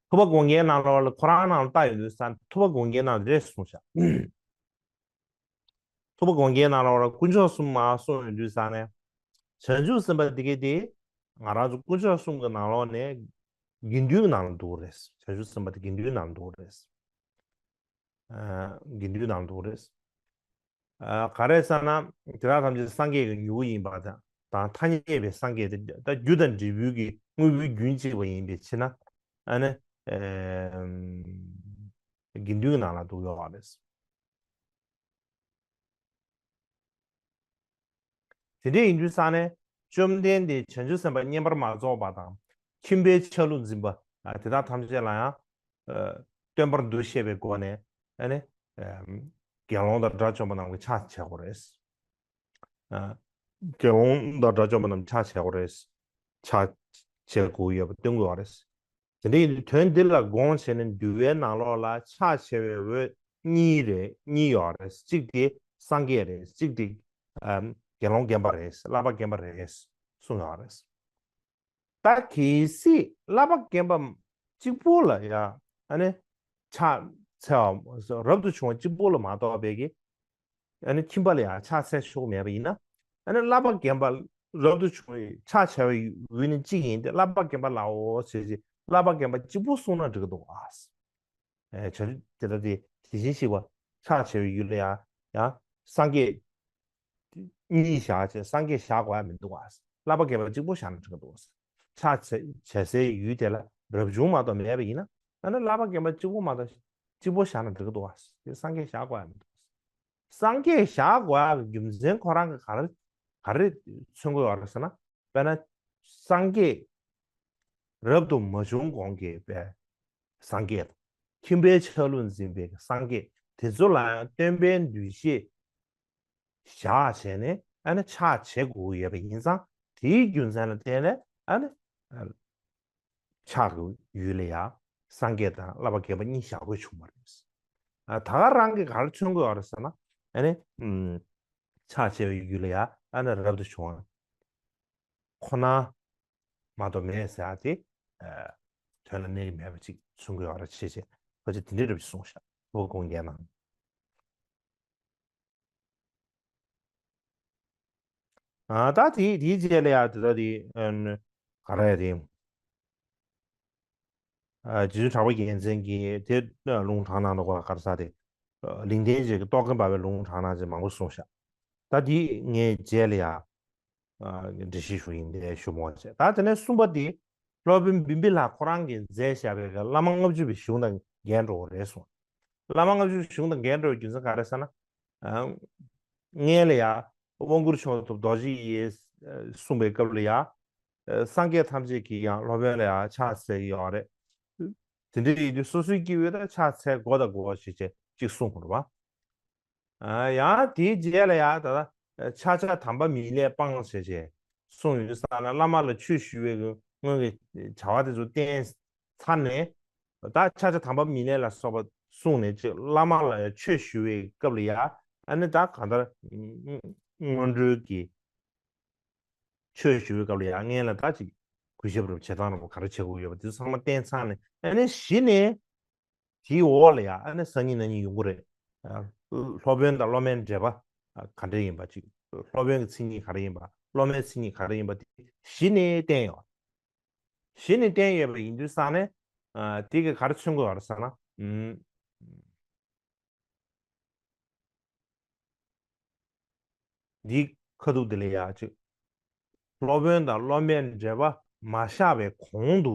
ཐུབ་པ་དགོངས་རྒྱན་ནང་ལོགས་ལ་ཁོ་རང་ནང་ལ་ལྟ་ཡོང་དུས་ས་ཐུབ་པ་དགོངས་རྒྱན་ནང་ལ་རེད་གསུངས་ཤག། ཐུབ་པ་དགོངས་རྒྱན་ནང་ལོགས་ལ་དཀོན་མཆོག་གསུམ་མ་གསུངས་ཡོང་དུས་ས་ནས་བྱང་ཆུབ་སེམས་དཔའ་དེ་གས་དེ་ང་རང་ཚོ་དཀོན་མཆོག་གསུམ་གྱི་ནང་ལོགས་ནས་དགེ་འདུན་གྱི་ནང་ལ་འདུ་གི་རེད། བྱང་ཆུབ་སེམས་དཔའ་དེ་དགེ་འདུན་ནང་ལ་འདུ་གི་རེད། ཨ། དགེ་འདུན་ནང་འདུ་རེད། ཨ། ག་རེ་ཟེར་ན་དེ་དག་ཐམས་ཅད་སངས་རྒྱས་ཀྱི་མྱུ་གུ་ཡིན་པ་དང་དང་ཐ་སྙད་པའི་སངས་རྒྱས་དེ་ད་རྒྱུ་དང་འབྲས་བུའི་གི་དངོས་པོའི་རྒྱུན་གཅིག་པ་ཡིན་པའི་ཕྱིར་ན་ཨ་ནི་ཨེམ། དགེ་འདུན་གྱི་ནང་ལ་འདུ་ཡོད་པ་རེད། དེ་འདྲ་ཡིན་དུས་ས་ནས་བཅོམ་ལྡན་འདས་བྱང་ཆུབ་སེམས་དཔའ་བསྙེན་པར་མ་རྫོགས་པ་དང་ཁྱིམ་པའི་ཆ་ལུགས་འཛིན་པ་དེ་དག་ཐམས་ཅད་ལ་ཡང་སྟོན་པར་འདུ་ཤེས་པའི་སྒོ་ནས་ཨ་ནི་དགེ་སློང་དང་དགྲ་བཅོམ་པ་རྣམས་ཀྱིས་ཕྱག་བྱེད་དགོས་རེད། དགེ་སློང་དང་དགྲ་བཅོམ་པ་རྣམས་ཕྱག་བྱེད་དགོས་རེད། ཕྱག་བྱེད་དགོས་ཡོད་པ་སྟོན་དགོས་པ་རེད། དེ་འདྲ་ཡིན་དུས་དོན་འདི་ལ་དགོངས་བྱས་ནས་འདུལ་བའི་ནང་ལོགས་ལ་ཕྱག་བྱ་བའི་འོས་གཉིས་རེད། གཉིས་ཡོད་རེད། གཅིག་དེ་སངས་རྒྱས་རེད། གཅིག་དེ་ཨམ་དགེ་སློང་རྒན་པ་རེད། བསླབ་པ་རྒན་པ་རེད་གསུངས་ཡོད་རེད། ད་གལ་སྲིད་བསླབ་པ་རྒན་པ་གཅིག་པོ་ལ་ཡང་ཨ་ནི་ཕྱག་འཚལ་བ་རབ་ཏུ་བྱུང་བ་གཅིག་པོ་ལ་མ་གཏོགས་པའི་གི་ཨ་ནི་ཁྱིམ་པ་ལ་ཡང་ཕྱག་འཚལ་ཆོག་མེད་པ་ཡིན་ན། ཨ་ནི་བསླབ་པ་རྒན་པ་རབ་ཏུ་བྱུང་བའི་ཕྱག་བྱ་བའི་འོས་ནི་གཅིག་ཡིན་ཏེ། བསླབ་པ་རྒན་པ་ལའོ་ཟེར་ཞིག་བསླབ་པ་རྒན་པ་གཅིག་པུ་གསུངས་ན་འགྲིག་གི་འདུག་ཨ། ཨེ། བྱ་རྒྱུད་དེ་ལྟ་སྟེ་དེ་བཞིན་གཤེགས་པ་ཕྱག་བྱ་བའི་ཡུལ་ལ་ཡང་ཡང་སངས་རྒྱས་གཉིས་བཞག་བྱས་སངས་རྒྱས་བཞག་དགོས་ཡ་མི་འདུག་ཨ། བསླབ་པ་རྒན་པ་གཅིག་པུ་བཞག་ན་འགྲིག་གི་འདུག་ཨ། ཕྱག་བྱ་བྱ་སའི་ཡུལ་དེ་ལ་རབ་བྱུང་མ་གཏོགས་མེད་པ་ཡིན་ན། ཨ་ནི་བསླབ་པ་རྒན་པ་གཅིག་པུ་མ་གཏོགས་གཅིག་པོ་བཞག་ན་འགྲིག་གི་འདུག་ཨ། དེ་སངས་རྒྱས་བཞག་དགོས་ཡ་མི་འདུག། སངས་རྒྱས་བཞག་དགོས་ཡ་གི་རྒྱུ་མཚན་ཁོ་རང་གི་ག་རེ་ག་རེ་མཚོན་གྱི་ཡོད་རེད་ཟེར་ན། དཔེར་ན་སངས་རྒྱས་རབ་ཏུ་མ་བྱུང་གོང་གི་པའི་སངས་རྒྱས་དང་། ཁྱིམ་པའི་ཆ་ལུགས་འཛིན་པའི་སངས་རྒྱས་དེ་ཚོ་ལ་ཡང་སྟོན་པའི་འདུ་ཤེས་བཞག་བྱས་ནས་ ཨ་ནི་ཕྱག་བྱེད་དགོས་ཀྱི་ཡོད་པ་ཡིན་ཙང་དེའི་རྒྱུ་མཚན་ལ་བརྟེན་ནས་ཨ་ནི་ཕྱག་གི་ཡུལ་ལ་ཡང་སངས་རྒྱས་དང་བསླབ་པ་རྒན་པ་གཉིས་བཞག་དགོས་བྱུང་བ་རེད། ཨ་ད་ག་རང་གིས་ག་རེ་མཚོན་གྱི་ཡོད་རེད་ཟེར་ན་ཨ་ནི་ཕྱག་བྱས་པའི་ཡུལ་ལ་ཡང་ཨ་ནི་རབ་ཏུ་བྱུང་བ་ཁོ་ན་མ་གཏོགས་མེད་ཟེར་ཡ་དེ་དོན་ལ་གནས་ཀྱི་མེད་པ་ཅིག་མཚོན་གྱི་ཡོད་རེད་ཅེས་བྱས་ཁོ་ཚོས་དེ་འདྲའི་རབ་ཅིག་གསུངས་ཤག་ཐུབ་པ་དགོངས་རྒྱན་ནང་། ཨ་ད་དེ་དེའི་རྗེས་ལ་ཡ་དེ་ད་དེ་ག་རེ་རེད། རྗེ་བཙུན་གྲགས་པ་རྒྱལ་མཚན་གྱིས་དེ་ལུང་དྲངས་གནང་འདུག་ག་ག་རེ་ཟེར་དེ། ལིང་བརྟན་རྗེ་གི་རྟོག་གེ་འབར་བའི་ལུང་དྲངས་གནང་ཅིག་མང་པོ་གསུངས་ཤག་ད་དེ་ངས་རྗེས་ལ་ཡ་འགྲེལ་བཤད་ཞུ་ཡིན་དེ་ཞུ་མོ་བྱས། ད་དེ་ནས་གསུམ་པ་དེ་སློབ་དཔོན་བིམ་པི་ལ་ཁོ་རང་གིས་མཛད་བཞག་པའི་བླ་མ་ལྔ་བཅུ་པའི་གཞུང་དང་འགལ་འགྲོ་བ་རེད་གསུངས། བླ་མ་ལྔ་བཅུ་པའི་གཞུང་དང་འགལ་འགྲོ་བའི་རྒྱུ་མཚན་ག་རེ་ཟེར་ན། སྔོན་ལ་ཡ་དབང་བསྐུར་མཆོག་ཐུབ་རྡོ་རྗེ་ཡིས་གསུངས་པའི་སྐབས་ལ་ཡ། སངས་རྒྱས་ཐམས་ཅད་ཀྱིས་ཡང་སློབ་དཔོན་ལ་ཡང་ཕྱག་འཚལ་གྱི་ཡོད་རེད། དེ་འདྲ་ཡིན་དུས་སོ་སོའི་སྐྱེ་བོས་ད་ཕྱག་འཚལ་དགོས་དང་དགོས་ཞེས་བྱས་གཅིག་གསུངས་དགོས་རེད་པ། ཡང་དེའི་རྗེས་ལ་ཡང་ད་ལྟ་ཕྱག་བྱ་དམ་པ་མི་ལས་སྤངས་ཞེས་བྱས་གསུངས་ཡོད་ས་ན་བླ་མ་ལ་ཆོས་ཞུ་བའི་སྔོན་གྱི་བྱ་བ་དེ་ཚོ་བསྟན་ཚར་ནས་ད་ཕྱག་བྱ་དམ་པ་མི་ལས་ལ་སོགས་པ་གསུངས་ནས་ཅིག་བླ་མ་ལ་ཆོས་ཞུ་བའི་སྐབས་ལ་ཡང་ཨ་ནི་ད་གང་ལྟར་སྔོན་འགྲོའི་གི་ཆོས་ཞུ་བའི་སྐབས་ལ་ཡང་སྔོན་ལ་ད་ཅིག་གུས་ཞབས་རབ་བྱེད་སྟངས་རབ་ག་རེ་བྱེད་དགོས་ཡོད་པ་དེ་ཚང་མ་བསྟན་ཚར་ནས་ཨ་ནི་གཞི་ནས་དེའི་འོག་ལ་ཡང་ཨ་ནི་སང་ཉིན་གནངས་ཉིན་ཡོང་གི་རེད། སློབ་དཔོན་དང་སློབ་མའི་འབྲེལ་བ་ག་འདྲ་ཡིན་པ་ཅིག་སློབ་དཔོན་གྱི་མཚན་ཉིད་ག་རེ་ཡིན་པ་སློབ་མའི་མཚན་ཉིད་ག་རེ་ཡིན་པ་དེ་གཞི་ནས་བསྟན་ཡོད། གཞི་ནས་བསྟན་ཡོད་པ་ཡིན་དུས་ཙང་ནས་དེ་གི་ག་རེ་མཚོན་དགོས་པ་རེད་ཟེར་ན། འདིའི་ཁ་ཐུག་འདི་ལ་ཡ་ཅིག་སློབ་དཔོན་དང་སློབ་མའི་འབྲེལ་བ་མ་བཞག་པའི་གོང་དུ་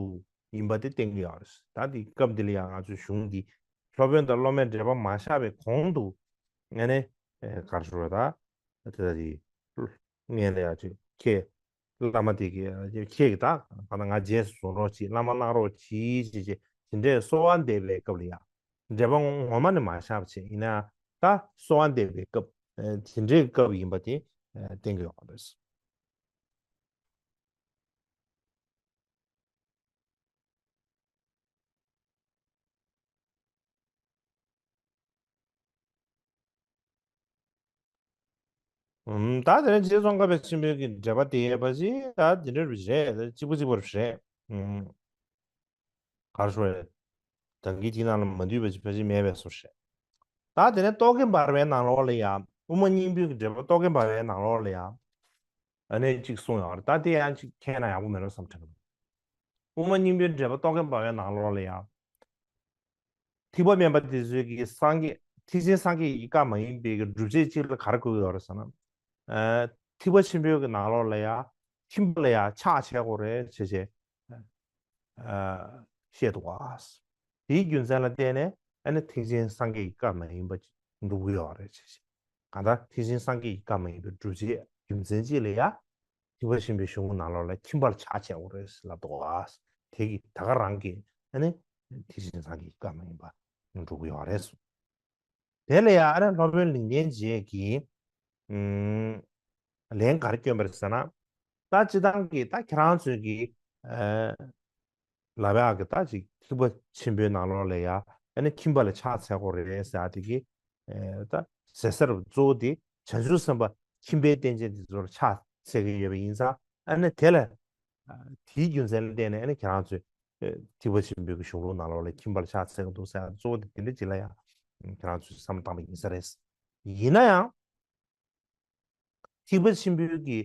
ཡིན་པ་དེ་བསྟན་གྱི་ཡོད་རེད། ད་འདི་སྐབས་འདི་ལ་ཡ་ང་ཚོའི་གཞུང་འདི་སློབ་དཔོན་དང་སློབ་མའི་འབྲེལ་བ་མ་བཞག་པའི་གོང་དུ་ངས་ནས་ག་རེ་ཞུ་ར་ད་དེ་ད་དེ་ངས་ལ་ཡ་ཅིག་ཁྱེད་བླ་མ་དེ་གི་ཁྱེད་ཀྱི་ད་ད་ང་རྗེས་སུ་བཟུང་རོགས་གྱིས་བླ་མ་གནང་རོགས་གྱིས་ཞེས་བྱས་དེ་འདྲའི་གསོལ་བ་འདེབས་པའི་སྐབས་ལ་ཡ། འབྲེལ་བ་ངོ་མ་ནས་མ་བཞག་པ་བྱས་ཡིན་ན་ད་གསོལ་བ་འདེབས་པའི་སྐབས་དེ་འདྲའི་སྐབས་ཡིན་པ་དེ་བསྟན་གྱི་ཡོད་རེད། ད་དེ་ནས་རྗེ་ཙོང་ཁ་པ་ཆེན་པོའི་གི་འགྲེལ་པ་དེ་ཡོད་པ་ཅིག་ད་དེ་འདྲ་རེད་གཅིག་པ་གཅིག་པ་རེད། གར་ཤོར་བའི་གདངས་ཀྱིས་དེའི་ནང་ལ་མ་འདུས་པ་ཅིག་ཕལ་ཆེར་མེད་པའི་བཟོ་ཞིག་ད་དེ་ནས་རྟོག་གེ་འབར་བའི་ནང་ལོགས་ལ་ཡང་དབུ་མ་སྙིང་པོའི་གི་འགྲེལ་པ་རྟོག་གེ་འབར་བའི་ནང་ལོགས་ལ་ཡང་ཨ་ནེ་གཅིག་གསུངས་ཡོད་རེད། ད་དེ་ཡང་གཅིག་མཁྱེན་ན་ཡག་པོ་མེད་ལོ་བསམ་དྲན། དབུ་མ་སྙིང་པོའི་འགྲེལ་པ་རྟོག་གེ་འབར་བའི་ནང་ལོགས་ལ་ཡང་ཐེག་པ་དམན་པ་དེ་ཚོས་ཀྱི་སངས་རྒྱས་ཐེག་ཆེན་སངས་རྒྱས་ཀྱི་བཀའ་མ་ཡིན་པའི་གི་སྒྲུབ་བྱེད་གཅིག་ལ་ག་རེ་བཀོད་ཡོད་རེད་ཟེར་ན། ཐེག་པ་ཆེན་པོའི་གི་ནང་ལོགས་ལ་ཡང་ཁྱིམ་པ་ལ་ཡང་ཕྱག་བྱེད་དགོས་རེད་ཅེས་བྱས། བཤད་འདུག་ག་དེའི་རྒྱུ་མཚན་ལ་བརྟེན་ནས་ཨ་ནི་ཐེག་ཆེན་སངས་རྒྱས་ཀྱི་བཀའ་མ་ཡིན་པ་འགྲུབ་ཀྱི་ཡོད་རེད་ཅེས་བཤད། གང་ལྟར་ཐེག་ཆེན་སངས་རྒྱས་ཀྱི་བཀའ་མ་ཡིན་པའི་སྒྲུབ་བྱེད་རྒྱུ་མཚན་གཅིག་ལ་ཡ། ཐེག་པ་ཆེན་པོའི་གཞུང་གི་ནང་ལོགས་ལ་ཁྱིམ་པར་ཕྱག་བྱེད་དགོས་རེད་ལབ་འདུག་ག་དེ་གི་ད་ག་རང་གི་ཨ་ནི་ཐེག་ཆེན་སངས་རྒྱས་ཀྱི་བཀའ་མ་ཡིན་པ་འགྲུབ་ཀྱི་ཡོད་རེད་གསུངས། དེ་ལ་ཡང་ཨ་ནི་སློབ་དཔོན་ལིང་བརྟན་རྗེ་གིས་ལན་ག་རེ་བསྐྱོན་པ་རེད་ཟེར་ན། ད་སྤྱིར་བཏང་གི་ད་ཁྱེད་རང་ཚོས་ཀྱི་ལབ་ཡག་གི་ད་ཅིག་ཐེག་པ་ཆེན་པོའི་ནང་ལོགས་ལ་ཡང་ཨ་ནི་ཁྱིམ་པ་ལ་ཕྱག་འཚལ་དགོས་རེད་ཟེར་ཡག་དེ་གི་ད་ཟེར་ས་རུ་གཙོ་བོ་དེ་བྱང་ཆུབ་སེམས་དཔའ་ཁྱིམ་པའི་རྟེན་ཅན་དེ་ཚོར་ཕྱག་འཚལ་གྱི་ཡོད་པ་ཡིན་ཙང་ཨ་ནི་དེ་ལ་དེའི་རྒྱུ་མཚན་ལ་བརྟེན་ནས་ཨ་ནི་ཁྱེད་རང་ཚོས། ཐེག་པ་ཆེན་པོའི་གི་གཞུང་ལུགས་ནང་ལོགས་ལ་ཁྱིམ་པར་ཕྱག་འཚལ་གི་འདུག་ཟེར་གཙོ་བོ་དེ་དེ་འདྲ་ཅིག་ལ་ཡང་ཁྱེད་རང་ཚོས་བསམ་བློ་བཏང་པ་ཡིན་ས་རེད། ཡིན་ན་ཡང་ཐེག་པ་ཆེན་པོའི་གི་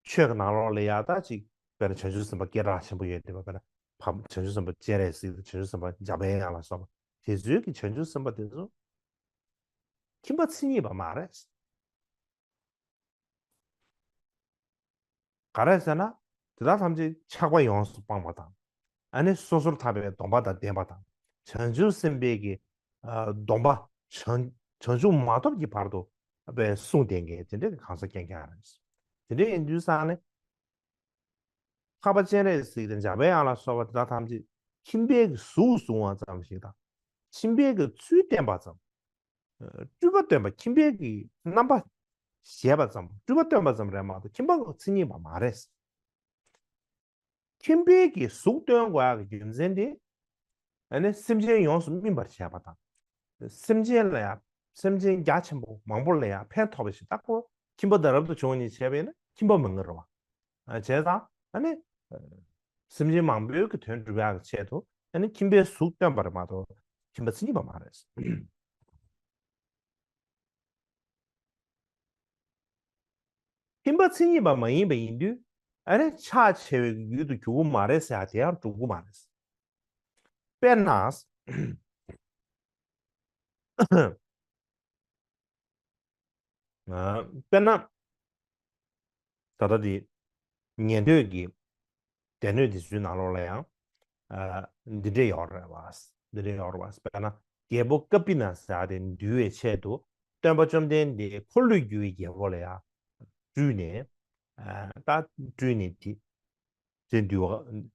ཆོས་ཀྱི་ནང་ལོགས་ལ་ཡང་ད་ཅིག་དཔེར་ན་བྱང་ཆུབ་སེམས་དཔའ་སྐད་གྲགས་ཆེན་པོ་ཡོད་དེ་བ་དཔེར་ན་བྱང་ཆུབ་སེམས་དཔའ་སྤྱན་རས་གཟིགས་དང་བྱང་ཆུབ་སེམས་དཔའ་འཇམ་དཔལ་དབྱངས་ལ་སོགས་པ་དེ་ཚོའི་གི་བྱང་ཆུབ་སེམས་དཔའ་དེ་ཚོ་ཁྱིམ་པ་མཚན་ཉིད་པ་མ་རེད། ག་རེ་ཟེར་ན། དེ་དག་ཐམས་ཅད་ཆགས་པ་ཡོངས་སུ་སྤངས་པ་དང་། ཨ་ནི་སོ་སོར་ཐར་པའི་སྡོམ་པ་དང་ལྡན་པ་དང་། བྱང་ཆུབ་སེམས་དཔའི་གི་སྡོམ་པ་བྱང་བྱང་ཆུབ་མ་ཐོབ་ཀྱི་བར་དུ་སྦས་གསུངས་བསྡད་མཁན་དེ་འདྲའི་གང་ཟག་རྐྱང་རྐྱང་རེད། དེ་འདྲ་ཡིན་དུས་ཙང་ནས། འཕགས་པ་སྤྱན་རས་གཟིགས་དང་འཇམ་དཔལ་དབྱངས་ལ་སོགས་པ་དེ་དག་ཐམས་ཅད་ཁྱིམ་པའི་གི་གཟུགས་བཟུང་བ་ཙམ་ཞིག་དང་། ཁྱིམ་པའི་གི་ཚུལ་བསྟན་པ་ཙམ། སྤྲུལ་པ་སྟོན་པ་ཁྱིམ་པའི་གི་རྣམ་པ་ བྱས་པ་ཙམ་སྤྲུལ་པ་སྟོན་པ་ཙམ་རེད་མ་གཏོགས་ཁྱིམ་པ་མཚན་ཉིད་པ་མ་རེད། ཁྱིམ་པའི་གི་གཟུགས་སྟོན་དགོས་ཡག་གི་རྒྱུ་མཚན་དེ། ཨ་ནི་སེམས་ཅན་ཡོངས་སུ་སྨིན་པར་བྱས་པ་དང་། སེམས་ཅན་ལ་ཡང་སེམས་ཅན་རྒྱ་ཆེན་པོ་མང་པོ་ལ་ཡང་ཕན་ཐོགས་པ་ཞིག་ད་ཁོ་ཁྱིམ་པ་དང་རབ་ཏུ་བྱུང་བ་ཉིད་བྱས་པས་ན་ཁྱིམ་པ་མིན་ནི་རེད་བ། ཨ་བྱས་ཙང་ཨ་ནི་སེམས་ཅན་མང་པོའི་གི་དོན་སྒྲུབ་ཡག་གི་ཆེད་དུ་ཨ་ནི་ཁྱིམ་པའི་གཟུགས་སྟོན་པ་རེད་མ་གཏོགས་ཁྱིམ་པ་མཚན་ཉིད་པ་མ་རེད། ཁྱིམ་པ་མཚན་ཉིད་པ་མ་ཡིན་པ་ཡིན་དུས་ཨ་ནི་ཕྱག་འཚལ་བའི་ཡུལ་དུ་འགྱུར་གྱི་མ་རེད་ཟེར་ཡ་དེ་ཡང་འགྲུབ་ཀྱི་མ་རེད། དཔེར་ན། དཔེར་ན། ད་ལྟ་དེ་ཉན་ཐོས་ཀྱི་སྡེ་སྣོད་འདི་ཚོའི་ནང་ལོགས་ལ་ཡང་འདི་འདྲས་ཡོད་རེད་བ། འདི་འདྲས་ཡོད་རེད་བ། དཔེར་ན་རྒྱལ་པོ་ཀ་པི་ན་ཟེར་ཡ་དེ་འདུལ་བའི་ཆེད་དུ་སྟོན་པ་བཅོམ་ལྡན་འདས་འཁོར་ལོས་སྒྱུར་བའི་རྒྱལ་པོ་ལ་ཡང་སྤྲུལ་ནས་ད་སྤྲུལ་ནས་དེ་དེ་འདུལ་བ་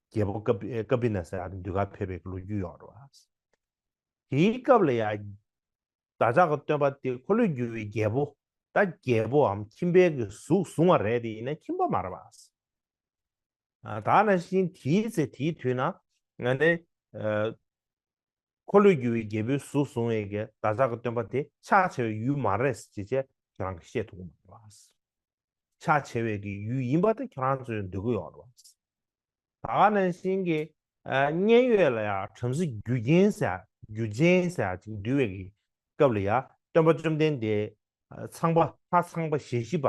རྒྱལ་པོ་ཀ་པི་ཀ་པི་ན་ཟེར་ཡ་དེ་འདུལ་གར་ཕེབས་པའི་ལོ་རྒྱུས་ཡོད་རེད་བ། དེའི་སྐབས་ལ་ཡང་བདག་ཅག་གི་སྟོན་པ་དེ་འཁོར་ལོས་སྒྱུར་བའི་རྒྱལ་པོ། ད་རྒྱལ་པོའམ་ཁྱིམ་པའི་གི་གཟུགས་བཟུང་བ་རེད་དེ་ཡིན་ན་ཁྱིམ་པ་མ་རེད་པ། ད་ནང་བཞིན་དེའི་ཚེ་དེའི་དུས་ན་ང་ནི་འཁོར་ལོས་སྒྱུར་བའི་རྒྱལ་པོའི་གཟུགས་བཟུང་བའི་གི་བདག་ཅག་གི་སྟོན་པ་དེ་ཕྱག་འཚལ་བའི་ཡུལ་མ་རེད་ཅེས་བྱས་ཁྱེད་རང་གིས་བཤད་ཐུབ་ཀྱི་མ་རེད་པ། ཕྱག་འཚལ་བའི་གི་ཡུལ་ཡིན་པ་དེ་ཁྱེད་རང་ཚོས་འདོད་ཀྱི་ཡོད་རེད་པ། ད་ག་ནང་བཞིན་གྱི་མཉན་ཡོད་ལ་ཡང་བྲམ་ཟེ་རྒྱུ་རྐྱེན་ཟེར་རྒྱུ་རྐྱེན་ཟེར་ཅིག་འདུལ་བའི་གི་སྐབས་ལ་ཡང་སྟོན་པ་བཅོམ་ལྡན་འདས་ཚངས་པ་ལྷ་ཚངས་པ་ཞལ་བཞི་པ་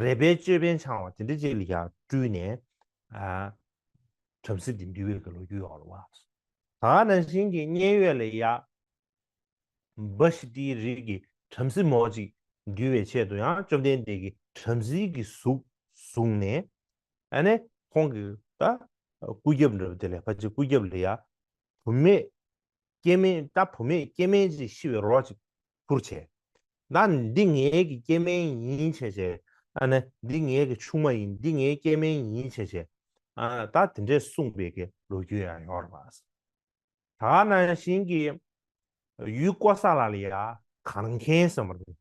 རས་པའི་ཅོད་པན་འཆང་བ་དེ་འདྲ་ཅིག་ལ་ཡང་སྤྲུལ་ནས་བྲམ་ཟེ་འདི་འདུལ་བའི་གི་ལོ་རྒྱུས་ཡོད་རེད་པ། ད་ག་ནང་བཞིན་གྱི་མཉན་ཡོད་ལ་ཡང་བ་ཤི་ཏིའི་རིགས་ཀྱི་བྲམ་ཟེ་མོ་ཅིག་འདུལ་བའི་ཆེད་དུ་ཡང་བཅོམ་ལྡན་འདས་ཀྱིས་བྲམ་ཟེའི་གི་གཟུགས་བཟུང་ནས་ཨ་ནི་ཁོང་གི་ད་སྐུ་རྒྱབ་འདྲ་བ་དེ་ལས་ཕལ་ཆེར་སྐུ་རྒྱབ་ལ་ཡ་བུད་མེད་སྐྱེ་དམན་ད་བུད་མེད་སྐྱེ་དམན་ཅིག་ཤི་བའི་རོ་ཅིག་ཁུར་བྱས། ད་འདི་ངའི་གི་སྐྱེ་དམན་ཡིན་བྱས་བྱས་ཨ་ནི་འདི་ངའི་གི་ཆུང་མ་ཡིན་འདི་ངའི་སྐྱེ་དམན་ཡིན་བྱས་བྱས་ཨ་ད་དེ་འདྲས་གསུངས་པའི་གི་ལོ་རྒྱུས་ཡང་ཡོད་རེད་པ། ད་ག་ནང་བཞིན་གྱི་ཡུལ་ཀོ་ས་ལ་ལ་ཡ་གར་མཁན་ཟེར་བ་རེད།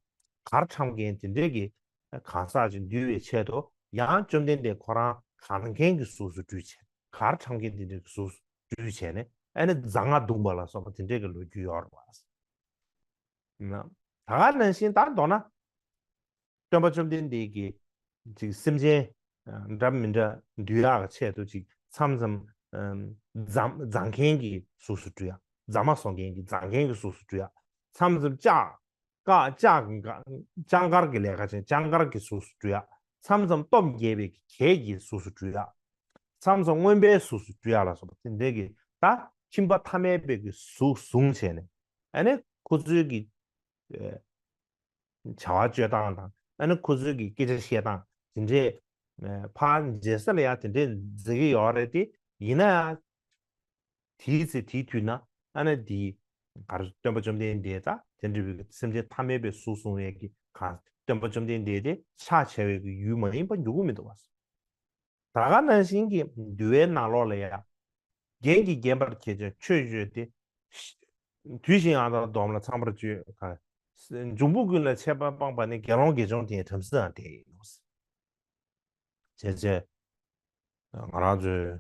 གར་འཁྲབ་མཁན་དེ་འདྲས་ཀྱི་གང་ཟག་ཅིག་འདུལ་བའི་ཆེད་དུ་ཡང་བཅོམ་ལྡན་འདས་ཁོ་རང་གར་མཁན་གྱི་གཟུགས་སུ་སྤྲུལ་བྱས་གར་འཁྲབ་མཁན་དེ་འདྲས་ཀྱི་གཟུགས་སུ་སྤྲུལ་བྱས་ནས་ཨ་ནི་རྫ་རྔ་བརྡུངས་པ་ལ་སོགས་པ་དེ་འདྲས་ཀྱི་ལོ་རྒྱུས་ཡོད་རེད་པ། ད་ག་ནང་བཞིན་ད་མདོར་ན། སྟོན་པ་བཅོམ་ལྡན་འདས་ཀྱིས་ཅིག་སེམས་ཅན་འདྲ་མི་འདྲ་འདུལ་ཡག་གི་ཆེད་དུ་ཅིག་མཚམས་མཚམས་རྫ་རྫ་མཁན་གྱི་གཟུགས་སུ་སྤྲུལ་ཡ། རྫ་མ་བཟོ་མཁན་གྱི་རྫ་མཁན་གྱི་གཟུགས་སུ་སྤྲུལ་ཡ། མཚམས་མཚམས་ལྕགས་ཀ་ལྕགས་ཀྱི་ལྕགས་མཁར་གྱི་ལས་ཀ་བྱེད་ལྕགས་མཁར་གྱི་གཟུགས་སུ་སྤྲུལ་ཡ། མཚམས་མཚམས་སྟོབས་རྒྱས་པའི་གྱད་ཀྱི་གཟུགས་སུ་སྤྲུལ་ཡ། མཚམས་མཚམས་རྔོན་པའི་གཟུགས་སུ་སྤྲུལ་ཡ་ལ་སོགས་པ་དེ་འདྲའི་གི་ད་ཁྱིམ་པ་ཐ་མལ་པའི་གི་གཟུགས་བཟུང་བྱས་ནས་ཨ་ནི་ཁོ་ཚོའི་གི་བྱ་བ་སྤྱོད་སྟངས་དང་ཨ་ནི་ཁོ་ཚོའི་གི་སྐད་ཆ་བཤད་སྟངས་དེ་འདྲས་ཕར་མཇལ་ས་ལ་ཡང་དེ་འདྲས་མཛད་ཀྱི་ཡོད་རེད་དེ་ཡིན་ན་ཡང་དེའི་ཚེ་དེའི་དུས་ན་ཨ་ནི་དེའི་གར་སྟོན་པ་བཅོམ་ལྡན་འདས་དང་དེ་འདྲ་བའི་སེམས་ཅན་ཐ་མལ་པའི་གཟུགས་བཟུང་བའི་གི་གང་སྟོན་པ་བཅོམ་ལྡན་འདས་དེ་ཕྱག་བྱ་བའི་གི་ཡུལ་མ་ཡིན་པ་འགྱུར་གི་མི་འདུག་བ། ད་ག་ནང་བཞིན་གྱི་འདུལ་བའི་ནང་ལོགས་ལ་ཡང་། རྒྱན་གྱིས་བརྒྱན་པར་བྱས་ཀྱང་ཆོས་བརྗོད་དེ། དུས་བཞིན་ཡང་དག་སྡོམ་ལ་ཚངས་པར་སྤྱོད། འབྱུང་པོ་ཀུན་ལ་ཆད་པ་སྤངས་པ་ནི། དགེ་སློང་དགེ་སྦྱོང་དེ་ཡི་བྲམ་ཟེའང་དེ་ཡིན་ནོ། བྱས་བྱས། ང་རང་ཚོའི་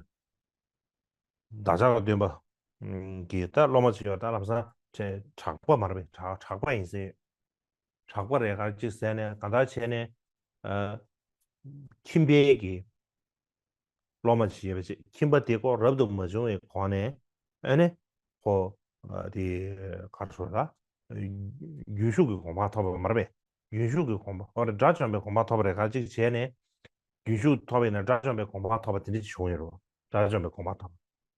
བདག་ཅག་གི་སྟོན་པ་གི་ད་སློབ་མ་ཅིག་ཡོད་ད་ལམ་སང་གྲགས་པ་མ་རེད་པས་གྲགས་པ་ཡིན་ཟེར། གྲགས་པ་རེད་ག་ཅིག་ཟེར་ནས་གང་ལྟར་བྱས་ནས་ཁྱིམ་པའི་གི་སློབ་མ་ཅིག་ཡོད་པ་ཅིག་ཁྱིམ་པ་དེ་ཁོ་རབ་ཏུ་མ་བྱུང་བའི་གོང་ནས་ཨ་ནི་ཁོ་དེ་ག་རེ་ཟེར་ད་རྒྱུན་ཞུགས་ཀྱི་གོ་འཕང་ཐོབ་པ་མ་རེད་པས། རྒྱུན་ཞུགས་ཀྱི་གོ་འཕང་ཨོ་རེད་དགྲ་བཅོམ་པའི་གོ་འཕང་ཐོབ་པ་རེད་ག་ཅིག་བྱས་ནས་རྒྱུན་ཞུགས་ཐོབ་པ་ཡིན་ན་དགྲ་བཅོམ་པའི་གོ་འཕང་ཐོབ་པ་དེ་འདྲ་ཅིག་བྱུང་ཡོད་རེད་པ། དགྲ་བཅོམ་པའི་གོ་འཕང་ཐོབ་པ་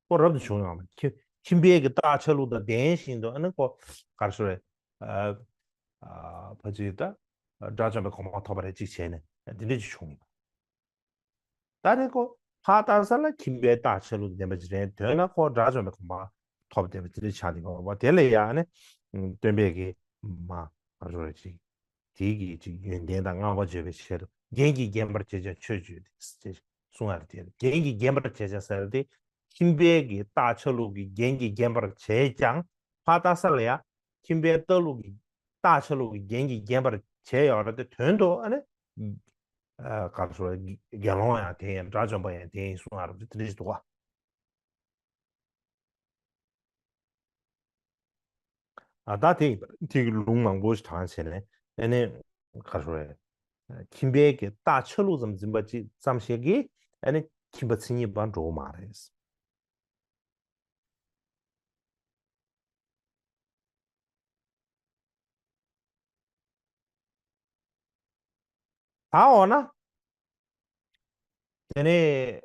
ཁོ་རབ་ཏུ་བྱུང་ཡོད་པ་ཁྱིམ་ཁྱིམ་པའི་གི་རྟགས་ཆ་ལུགས་དང་ལྡན་བཞིན་དུ་ཨ་ནི་ཁོ་ག་རེ་ཟེར་རེད། ཕ་ཅིག་ད་དགྲ་བཅོམ་པའི་གོ་འཕང་ཐོབ་པ་རེད་ཅིག་བྱས་ནས་དེ་འདྲ་ཅིག་བྱུང་ཡོད་པ། ད་ནི་ཁོ་ཕར་ལྟ་ས་ལ་ཁྱིམ་པའི་རྟགས་ཆ་ལུགས་ལྡན་པ་ཅིག་རེད་འདོད་ན་ཁོ་དགྲ་བཅོམ་པའི་གོ་འཕང་ཐོབ་བསྡད་པ་དེ་འདྲ་ཆགས་འདུག་གོ་བ་དེ་ལས་ཡང་ནི་སྟོན་པས་ཀྱི་མ་ག་རེ་ཟེར་ཅིག་དེའི་གི་ཅིག་ཡོན་ཏན་དང་བསྔགས་པ་བརྗོད་པའི་ཆེད་དུ་རྒྱན་གྱིས་བརྒྱན་པར་བྱས་ཀྱང་ཆོས་བརྗོད་དེ་ཅེས་གསུང་ཡ་རེད་དེ་རྒྱན་གྱིས་བརྒྱན་པར་བྱས་ཀྱང་ཟེར་ཏེ་ཁྱིམ་པའི་གི་རྟགས་ཆ་ལུགས་ཀྱི་རྒྱན་གྱིས་བརྒྱན་པར་བྱས་ཀྱང་ཕར་ལྟ་ས་ལ་ཡང་ཁྱིམ་པའི་རྟགས་ལུགས་ཀྱི་རྟགས་ཆ་ལུགས་ཀྱི་རྒྱན་གྱིས་བརྒྱན་པར་ བྱས་ཡོད་རེད་དེ། དོན་དུ་ཨ་ནི་ཨ་ག་རེ་ཟེར། དགེ་སློང་ཡང་དེ་ཡིན། དགྲ་བཅོམ་པ་ཡང་དེ་ཡིན་གསུང་ཡ་རེད་དེ། དེ་འདྲ་ཞིག་འདུག་ག་ཨ་ད་དེ་ཡིན་པ། དེ་གི་ལུང་མང་པོ་ཞིག་དྲངས་བྱས་ནས། ཨ་ནི་ག་རེ་ཟེར། ཁྱིམ་པའི་གི་རྟགས་ཆ་ལུགས་ཙམ་འཛིན་པ་ཅིག་ཙམ་ཞིག་གིས་ཨ་ནི་ཁྱིམ་པ་མཚན་ཉིད་པ་འགྲོ་གི་མ་རེད། ད་འོ་ན། དེ་ནས་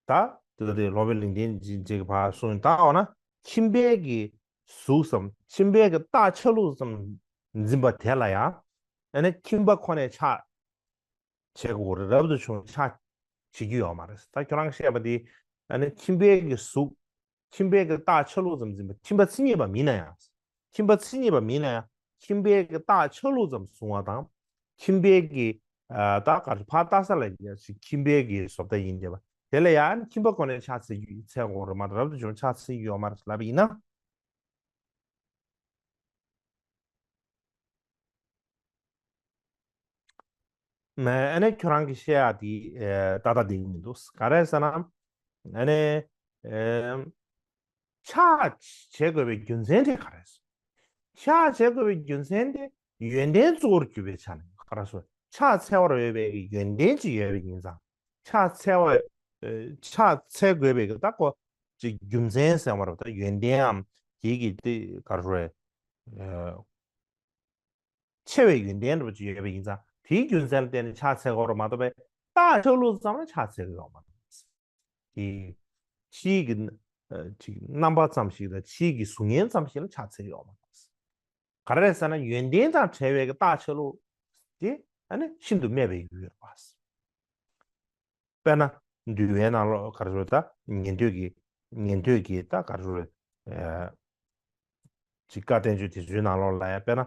ད་དེ་དེ་སློབ་དཔོན་ལུང་བསྟན་ཅིག་ཕར་གསུངས། ད་འོ་ན་ཁྱིམ་པའི་གི་གཟུགས་སམ། ཁྱིམ་པའི་གི་རྟགས་ཆ་ལུགས་ཙམ་འཛིན་པ་དེ་ལ་ཡང་ཨ་ནི་ཁྱིམ་པ་ཁོ་ནས་ཆགས་བྱེད་དགོས་རེད། རབ་ཏུ་བྱུང་ཆགས་བྱེད་རྒྱུ་ཡོད་མ་རེད། ད་ཁྱོད་རང་བཤད་པ་དེ་ཨ་ནི་ཁྱིམ་པའི་གི་གཟུགས། ཁྱིམ་པའི་གི་རྟགས་ཆ་ལུགས་ཙམ་འཛིན་པ། ཁྱིམ་པ་མཚན་ཉིད་པ་མིན་ན་ཡང་། ཁྱིམ་པ་མཚན་ཉིད་པ་མིན་ན་ཡང་། ཁྱིམ་པའི་གི་རྟགས་ཆ་ལུགས་ཙམ་བཟུང་བ་དང་། ཁྱིམ་པའི་གི་ཨ་ད་ག་རེ། ཕར་ལྟ་ས་ལ་ཡ་ཞིག་ཁྱིམ་པའི་གི་བཟོ་ལྟ་ཡིན་བསྡད་པ་དེ་ལ་ཡང་ཁྱིམ་པ་ཁོ་ནས་ཆགས་ཚུད་ཚུད་དགོས་རེད་མ་གཏོགས། རབ་ཏུ་བྱུང་ཆགས་ཚུད་ཡོད་མ་རེད་ལབ་པ་ཡིན་ན། ཨ་ནི་ཁྱོད་རང་གིས་བཤད་ཡ་དེ་ཨ་ཏག་ཏག་བསྡད་ཀྱི་མི་འདུག་ག་རེ་ཟེར་ན། ཨ་ནི་ཨ་ཆགས་བྱེད་དགོས་པའི་རྒྱུ་མཚན་དེ་ག་རེ་རེད། ཆགས་བྱེད་དགོས་པའི་རྒྱུ་མཚན་དེ་ཡོན་ཏན་གཙོ་བོར་གྱུར་པའི་ཆ་ནས། ག་རེ་ཟེར། ཆགས་འཚལ་བར་འོས་པའི་ཡོན་ཏན་ཅིག་ཡོད་པ་ཡིན་ཙང་། ཆགས་འཚལ་བ། ཨ་ཆགས་འཚལ་དགོས་པའི་གི་ད་གོ་ཅིག་རྒྱུ་མཚན་ཟེར་བ་རེད། ད་ཡོན་ཏན་འམ་དེ་གི་དེ་ག་རེ་ཟེར། ཨ་ཆེ་བའི་ཡོན་ཏན་འདྲ་པོ་ཅིག་ཡོད་པ་ཡིན་ཙང་། དེའི་རྒྱུ་མཚན་ལ་བརྟེན་ནས་ཕྱག་འཚལ་དགོས་རེད་མ་གཏོགས་པའི། རྟགས་ཆ་ལུགས་ཙམ་ལ་ཕྱག་འཚལ་གྱི་ཡོད་མ་རེད། དེ་ཕྱིའི་གི་ཨ་ཅིག་རྣམ་པ་ཙམ་ཞིག་དང་ཕྱིའི་གི་གཟུགས་བརྙན་ཙམ་ཞིག་ལ་ཕྱག་འཚལ་གྱི་ཡོད་མ་རེད། ག་རེ་རེད་ཟེར་ན། ཡོན་ཏན་དང་བྲལ་བའི་གི་རྟགས་ཆ་ལུགས་དེ་ཨ་ནི་ཤིན་ཏུ་སྨད་པའི་ཡུལ་ཡོད་པ། དཔེར་ན་འདུལ་བའི་ནང་ལོགས་ག་རེ་ཟེར། ད་ཉན་ཐོས་ཀྱི། ཉན་ཐོས་ཀྱི་ད་ག་རེ་ཟེར། ཨ་ཅིག་བཀའ་བསྟན་བཅོས་དེ་ཚོའི་ནང་ལོགས་ལ་ཡང་དཔེར་ན།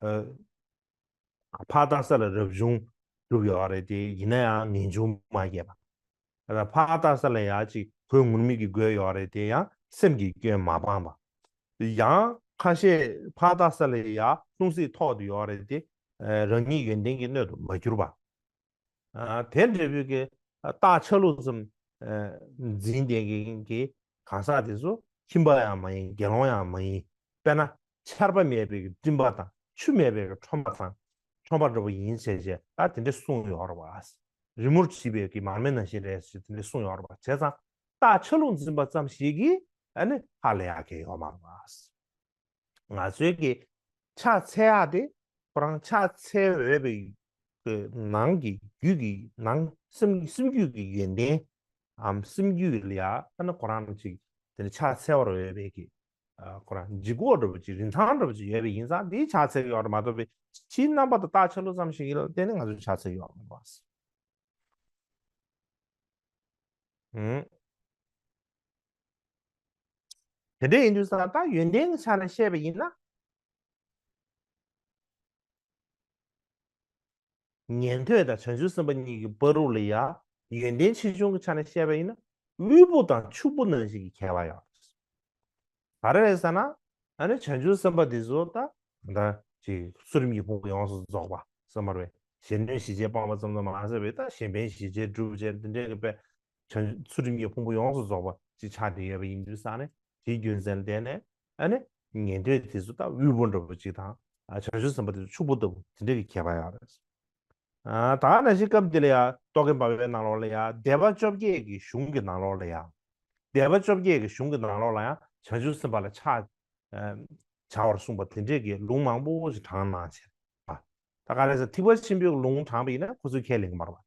ཨ་ཨ་ཕར་ལྟ་ས་ལ་རབ་བྱུང་བསྒྲུབས་ཡོད་རེད་དེ། ཡིན་ན་ཡང་ངེས་འབྱུང་མ་སྐྱེས་པ། ད་ཕར་ལྟ་ས་ལ་ཡང་ཅིག་གོས་ངུར་སྨྲིག་གི་གོས་ཡོད་རེད་དེ། ཡང་སེམས་ཀྱི་སྐྱོན་མ་སྤངས་པ། ཡང་ཁ་ཤས་ཕར་ལྟ་ས་ལ་ཡང་ལྷུང་བཟེད་ཐོགས་ཏེ་ཡོད་རེད་དེ། ཨ་རང་ཉིད་ཡོན་ཏན་གྱི་སྣོད་དུ་མ་གྱུར་པ། ཨ་དེ་འདྲ་བོའི་གི་རྟགས་ཆ་ལུགས་ཙམ་ཨ་འཛིན་བསྡད་མཁན་གྱི་གང་ཟག་དེ་ཚོ་ཁྱིམ་པ་ཡང་མ་ཡིན། དགེ་སློང་ཡང་མ་ཡིན། དཔེར་ན་ཆར་པ་མེད་པའི་གི་སྤྲིན་པ་དང་། ཆུ་མེད་པའི་གི་ཁྲོན་པ་དང་། ཁྲོན་པ་འདྲ་པོ་ཡིན་བྱས་བྱས། ད་དེ་འདྲ་གསུངས་ཡོད་རེད་པ། རི་མོར་བྲིས་པའི་གི་མར་མེ་ནང་བཞིན་རེད་ཟེར་དེ་འདྲ་གསུངས་ཡོད་རེད་པ། བྱས་ཙང་རྟགས་ཆ་ལུགས་འཛིན་པ་ཙམ་ཞིག་གིས་ཨ་ནི་ཧ་ལས་ཡག་གི་ཡོད་མ་རེད་པ། ང་ཚོའི་གི་ཕྱག་འཚལ་ཡག་དེ་ཁོ་རང་ཕྱག་འཚལ་འོས་པའི་གི་ནང་གི་རྒྱུད་ཀྱི་ནང་སེམས་སེམས་རྒྱུད་ཀྱི་ཡོན་ཏན་འམ་སེམས་རྒྱུད་ལ་ཡ་ཨ་ནི་ཁོ་རང་ཅིག་དེ་ནི་ཕྱག་འཚལ་བར་འོས་པའི་གི་ཨ་ཁོ་རང་ལྗིད་ཁོག་འདྲ་པོ་ཅིག་རིན་ཐང་འདྲ་པོ་ཅིག་ཡོད་པ་ཡིན་ཙང་དེའི་ཕྱག་འཚལ་གི་ཡོད་རེད་མ་གཏོགས་པའི་ཕྱིའི་རྣམ་པ་དང་རྟགས་ཆ་ལུགས་ཙམ་ཞིག་ལ་བརྟེན་ནས་ང་ཚོས་ཕྱག་འཚལ་གི་ཡོད་མ་རེད་པ། ཨུམ། དེ་འདྲ་ཡིན་དུས་ཙང་ད་ཡོན་ཏན་གྱི་ཆ་ནས་བཤད་པ་ཡིན་ན། ཉན་ཐོས་དང་བྱང་ཆུབ་སེམས་དཔའ་གཉིས་ཀྱི་བར་དུ་ལ་ཡང་ཡོན་ཏན་ཆེ་ཆུང་གི་ཆ་ནས་བཤད་པ་ཡིན་ན། དབུལ་པོ་དང་ཕྱུག་པོ་ནང་བཞིན་གྱི་ཁྱད་པར་ཡོད་རེད། ག་རེ་རེད་ཟེར་ན། ཨ་ནི་བྱང་ཆུབ་སེམས་དཔའ་དེ་ཚོ་ད་ད་ཅིག་ཚུལ་ཁྲིམས་ཀྱི་ཕུང་པོ་ཡོངས་སུ་རྫོགས་པ་ཙམ་མ་རེད། གཞན་དོན་ཞི་བྱེད་སྤངས་པ་ཙམ་དུ་མ་ཟད་པའི་ད་གཞན་ཕན་ཞི་བྱེད་སྒྲུབ་བྱེད་དེ་འདྲའི་གི་དཔེ་བྱང་ཚུལ་ཁྲིམས་ཀྱི་ཕུང་པོ་ཡོངས་སུ་རྫོགས་པ་ཅིག་ཆགས་བསྡད་ཡོད་པ་ཡིན་དུས་ཙང་ནས། དེའི་རྒྱུ་མཚན་ལ་བརྟེན་ནས་ཨ་ནི་ཉན་ཐོས་དེ་ཚོ་ད་དབུལ་པོ་འདྲ་པོ་ཅིག་དང་། ཨ་བྱང་ཆུབ་སེམས་དཔའ་དེ་ཚོ་ཕྱུག་པོ་ལྟ་བུ་དེ་འདྲའི་གི་ཁྱད་པར་ཡོད་རེད། ཨ་ད་ནང་བཞིན་སྐབས་འདི་ལ་ཡང་རྟོག་གེ་འབར་བའི་ནང་ལོགས་ལ་ཡང་སྡེ་པ་བཅོ་བརྒྱད་ཀྱི་གཞུང་གི་ནང་ལོགས་ལ་ཡང་། སྡེ་པ་བཅོ་བརྒྱད་ཀྱི་གཞུང་གི་ནང་ལོགས་ལ་ཡང་བྱང་ཆུབ་སེམས་དཔའ་ལ་ཕྱག་ཨ་བྱ་བར་གསུངས་པ་དེ་འདྲས་ཀྱི་ལུང་མང་པོ་ཞིག་དྲངས་གནང་བྱས་པ། ད་ག་རེ་ཟེར། ཐེག་པ་ཆེན་པོའི་ལུང་དྲངས་པ་ཡིན་ན་ཁོ་ཚོས་ཁས་ལེན་གྱི་མ་རེད་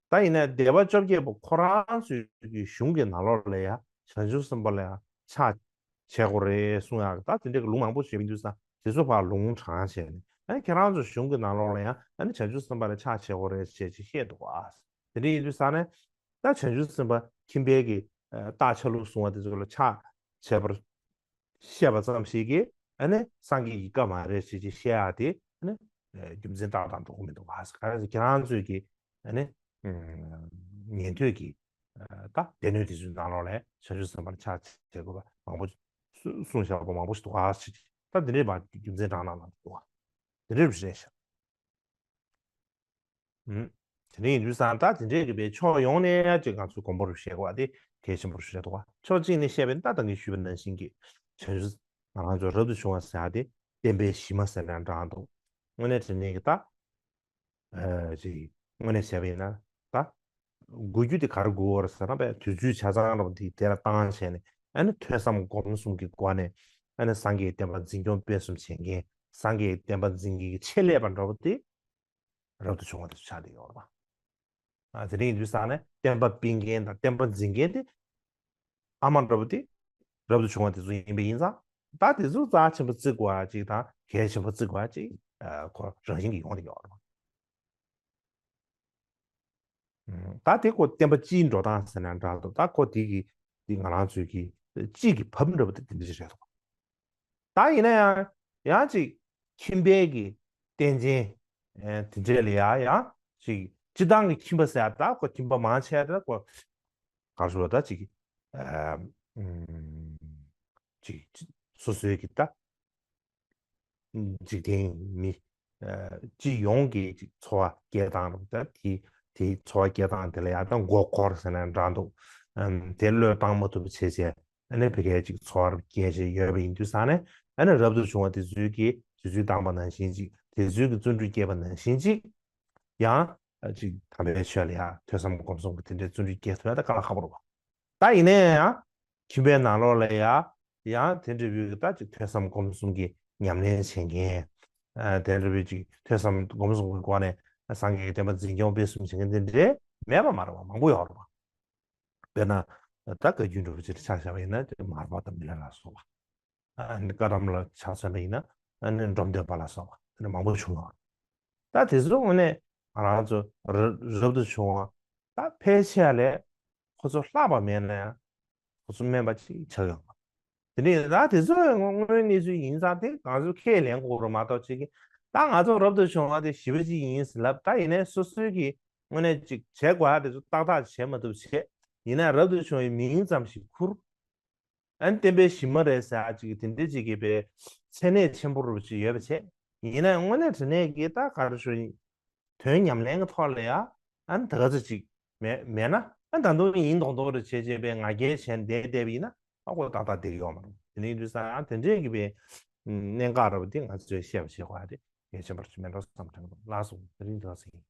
པ། ད་ཡིན་ན་སྡེ་པ་བཅོ་བརྒྱད་པོ་ཁོ་རང་ཚོའི་གི་གཞུང་གི་ནང་ལོགས་ལ་ཡང་བྱང་ཆུབ་སེམས་དཔའ་ལ་ཡང་ཕྱག་བྱེད་དགོས་རེད་གསུང་ཡག་གི་ད་དེ་འདྲའི་གི་ལུང་མང་པོ་ཞིག་ཡོད་པ་ཡིན་དུས་ཙང་། དེ་ཚོ་ཕར་ལུང་དྲངས་བྱས་ནས། ཨ་ནི་ཁྱེད་རང་ཚོ་གཞུང་གི་ནང་ལོགས་ལ་ཡང་ཨ་ནི་བྱང་ཆུབ་སེམས་དཔའ་ལ་ཕྱག་བྱེད་དགོས་རེད་ཅེས་ཅིག་བཤད་འདུག་ག། དེ་འདྲ་ཡིན་དུས་ཙང་ནས། ད་བྱང་ཆུབ་སེམས་དཔའ་ཁྱིམ་པའི་གི་ཨ་རྟགས་ཆ་ལུགས་བཟུང་བ་དེ་ཚོ་ལ་ཕྱག་བྱེད་པར་བཤད་པ་ཙམ་ཞིག་གིས་ཨ་ནི་སངས་རྒྱས་ཀྱི་བཀའ་མ་རེད་ཅེས་ཅིག་བཤད་ཡག་དེ་ཨ་ནི་ཨ་རྒྱུ་མཚན་ཏག་ཏག་འགྲོ་གི་མི་འདུག་ག། ག་རེ་ཟེར། ཁྱེད་རང་ཚོས་ཀྱི་ཨ་ནི་ཨ་ཉན་ཐོས་ཀྱི་ཨ་ད་སྡེ་སྣོད་དེ་ཚོའི་ནང་ལོགས་ལ་བྱང་ཆུབ་སེམས་དཔའ་ལ་ཕྱག་བྱེད་དགོས་པ་མང་པོ་ གསུངས་བཞག་པ་མང་པོ་ཞིག་འདུག་ཨ་ཅིག་ད་དེ་འདྲའི་མ་རྒྱུ་མཚན་དྲངས་གནང་གནང་འདུག་ཨ། དེ་འདྲའི་རེད་ཤག་ཨུམ། དེ་འདྲ་ཡིན་དུས་ཙང་ད་དེ་འདྲའི་གི་བའི་ཕྱོགས་ཡོངས་ནས་ཅིག་ང་ཚོས་དགོངས་པ་རུ་བཞེས་དགོས་པ་དེ་གལ་ཆེན་པོ་རུ་བཞེས་འདུག་ག་ཕྱོགས་གཅིག་ནས་བཤད་པ་ཡིན་ན་ད་ད་གིན་ཞུས་པ་ནང་བཞིན་གྱི་བྱང་ཆུབ་ང་རང་ཚོ་རབ་ཏུ་བྱུང་བ་ཟེར་ཡ་དེ་བསྟན་པའི་གཞི་མ་ཟེར་ནའང་འདྲ་འདུག་དངོས་གནས་དྲང་གནས་ཀྱི་ད། ཨ་ཅིག་དངོས་གནས་བྱས་པ་ཡིན་ན་ད། དགོས་རྒྱུ་དེ་ག་རེ་དགོས་པ་རེད་ཟེར་ན་བས་དུས་ཚོད་ཆ་ཚང་རུ་དེ་དེ་ལ་བཏང་བྱས་ནས་ཨ་ནི་ཐོས་བསམ་སྒོམ་གསུམ་གྱི་སྒོ་ནས་ཨ་ནི་སངས་རྒྱས་བསྟན་པ་འཛིན་སྐྱོང་སྤེལ་གསུམ་བྱེད་མཁན་སངས་རྒྱས་བསྟན་པ་འཛིན་མཁན་གྱི་ཆེད་ལས་པ་འདྲ་བོ་དེ་རབ་ཏུ་བྱུང་བ་དེ་ཆགས་བསྡད་ཡོད་རེད་པ། ཨ་དེ་རིང་ཡིན་དུས་ཙང་ནས་བསྟན་པ་སྤེལ་མཁན་དང་བསྟན་པ་འཛིན་མཁན་དེ་ཨ་མ་འདྲ་བོ་དེ་རབ་ཏུ་བྱུང་བ་དེ་ཚོ་ཡིན་པ་ཡིན་ཙང་ད་དེ་ཚོ་རྩ་ཆེན་པོ་བརྩི་དགོས་པ་ཅིག་དང་གལ་ཆེན་པོ་བརྩི་དགོས་པ་ཅིག་ཨ་ཁོ་རང་བཞིན་གྱིས་ཡོང་བསྡད་ཡོད་རེད་པ། ད་དེ་ཁོ་བསྟན་པ་སྤྱིའི་འགྲོ་སྟངས་ཟེར་ན་འདྲ་འདུག་ད་ཁོ་དེ་གི་དེ་ང་རང་ཚོའི་གི་སྤྱི་གི་བབ་འདྲ་པོ་དེ་དེ་འདྲ་ཞིག་རེད་འདུག་ད་ཡིན་ན་ཡང་ཡང་ཅིག་ཁྱིམ་པའི་གི་རྟེན་ཅན་དེ་འདྲས་ལ་ཡང་ཡང་ཅིག་སྤྱི་བཏང་གི་ཁྱིམ་པ་ཟེར་ཡ་ད་ཁོ་ཁྱིམ་པ་མང་ཆེ་ད་ཁོ་ག་རེ་ཞུ་ད་ཅིག་ཅིག་སོ་སོའི་གི་ད། འཇིག་རྟེན་མི། སྤྱི་ཡོངས་ཀྱི་ཅིག་འཚོ་བ་སྐྱེལ་སྟངས་རུ་ད་དེ་དེའི་འཚོ་བ་སྐྱེལ་སྟངས་དེ་ལ་ཡང་ད་མགོ་འཁོར་ཟེར་ན་འདྲ་འདུག་དེ་བློས་བཏང་མ་ཐུབ་པ་བྱས་བྱས་ཨ་ནི་ཕ་གིའི་ཅིག་འཚོ་བ་སྐྱེལ་བྱས་ཡོད་པ་ཡིན་དུས་ཙང་ནས་ཨ་ནི་རབ་ཏུ་བྱུང་བ་དེ་ཚོའི་གི་དུས་ཚོད་བཏང་པ་ནང་བཞིན་ཅིག་དེ་ཚོའི་གི་བརྩོན་འགྲུས་བསྐྱེད་པ་ནང་བཞིན་ཅིག་ཡང་ཅིག་དམ་པའི་ཆོས་ལ་ཡང་ཐོས་བསམ་སྒོམ་གསུམ་གི་དེ་འདྲའི་བརྩོན་འགྲུས་བསྐྱེད་ཐུབ་ཡ་ད་དཀའ་ལས་ཁག་པོ་རེད་པ། ད་ཡིན་ན་ཡང་ཁྱིམ་པའི་ནང་ལོགས་ལ་ཡང་ཡང་དེ་འདྲ་བའི་ད་ཅིག་ཐོས་བསམ་སྒོམ་གསུམ་གྱི་ཉམས་ལེན་བྱེད་མཁན། ཨ་དེ་འདྲ་བའི་ཅིག་ཐོས་བསམ་སྒོམ་གསུམ་གྱི་སྒོ་ནས་སངས་རྒྱས་ཀྱི་བསྟན་པ་འཛིན་སྐྱོང་སྤེལ་གསུམ་བྱེད་མཁན་དེ་འདྲའི་མེད་པ་མ་རེད་པ། མང་པོ་ཡོད་རེད་པ། དཔེར་ན་ད་བཀའ་བརྒྱུད་འདྲ་བོ་ཅིག་ཆ་བཞག་པ་ཡིན་ན་མར་པ་དང་མི་ལ་ལ་སོགས་པ། ཨ་ནི་བཀའ་གདམས་ལ་ཆ་མཚོན་པ་ཡིན་ན་ཨ་ནི་འབྲོམ་སྟོན་པ་ལ་སོགས་པ་དེ་འདྲ་མང་པོ་བྱུང་ཡོད་རེད། ད་དེ་ཚོ་དངོས་གནས་ང་རང་ཚོ་རབ་རབ་ཏུ་བྱུང་བ་ད་ཕལ་ཆེར་ལས་ཁོ་ཚོ་ལྷག་པ་མེད་ན་ཡང་ཁོ་ཚོ་དམན་པ་ཅིག་ཆགས་ཡོང་བ། དེ་ནས་ད་དེ་ཚོ་དངོས་གནས་ཚུལ་ཡིན་ཙང་དེ་ང་ཚོས་ཁས་ལེན་དགོས་རེད་མ་གཏོགས་ཅིག་གིས་ད་ང་ཚོ་རབ་ཏུ་བྱུང་བ་དེ་ཞི་བ་ཅིག་ཡིན་ཟེར་ལབ། ད་ཡིན་ནའི་སོ་སོའི་གི་དངོས་གནས་ཅིག་བྱེད་དགོས་ཡ་དེ་ཚོ་ཏག་ཏག་བྱེད་མ་ཐུབ་བྱས་ཡིན་ན་རབ་ཏུ་བྱུང་བའི་མིང་ཙམ་ཞིག་ཁུར། ཨ་ནི་བསྟན་པའི་གཞི་མ་རེད་ཟེར་ཡ་ཅིག་དེ་འདྲ་ཅིག་གི་བའི་མཚན་གནས་ཆེན་པོ་རུ་ཅིག་ཡོད་པ་བྱས། ཡིན་ན་ཡང་དངོས་གནས་དྲང་གནས་ཀྱི་ད་ག་རེ་ཞུ་ཡིན། དོན་ཉམས་ལེན་གྱི་ཐོག་ལ་ཡ་ཨ་ནི་ད་ག་ཚོད་ཅིག་མེད་མེད་ན་ཨ་ད་དུང་ཡིན་མདོག་མདོག་རུ་བྱས་བྱས་པའི་ང་རྒྱལ་བྱས་བསྡད་བསྡད་པ་ཡིན་ན་ཨ་ཁོ་ཏག་ཏག་བསྡད་ཀྱི་ཡོད་མ་རེད། དེ་འདྲ་ཡིན་དུས་ཙང་ཨ་དེ་འདྲས་ཀྱི་བའི་གནད་འགག་ར་བ་དེ་ང་ཚོས་བཤད་པ་བྱེད་དགོས་ཡ་དེ་གལ་ཆེན་པོ་ཅིག་མེད་འགྲོ་བསམ་དྲན་གྱི་འདུག་ལགས་སོ། དེ་རིང་འདི་ག་ཚོད་ཡིན།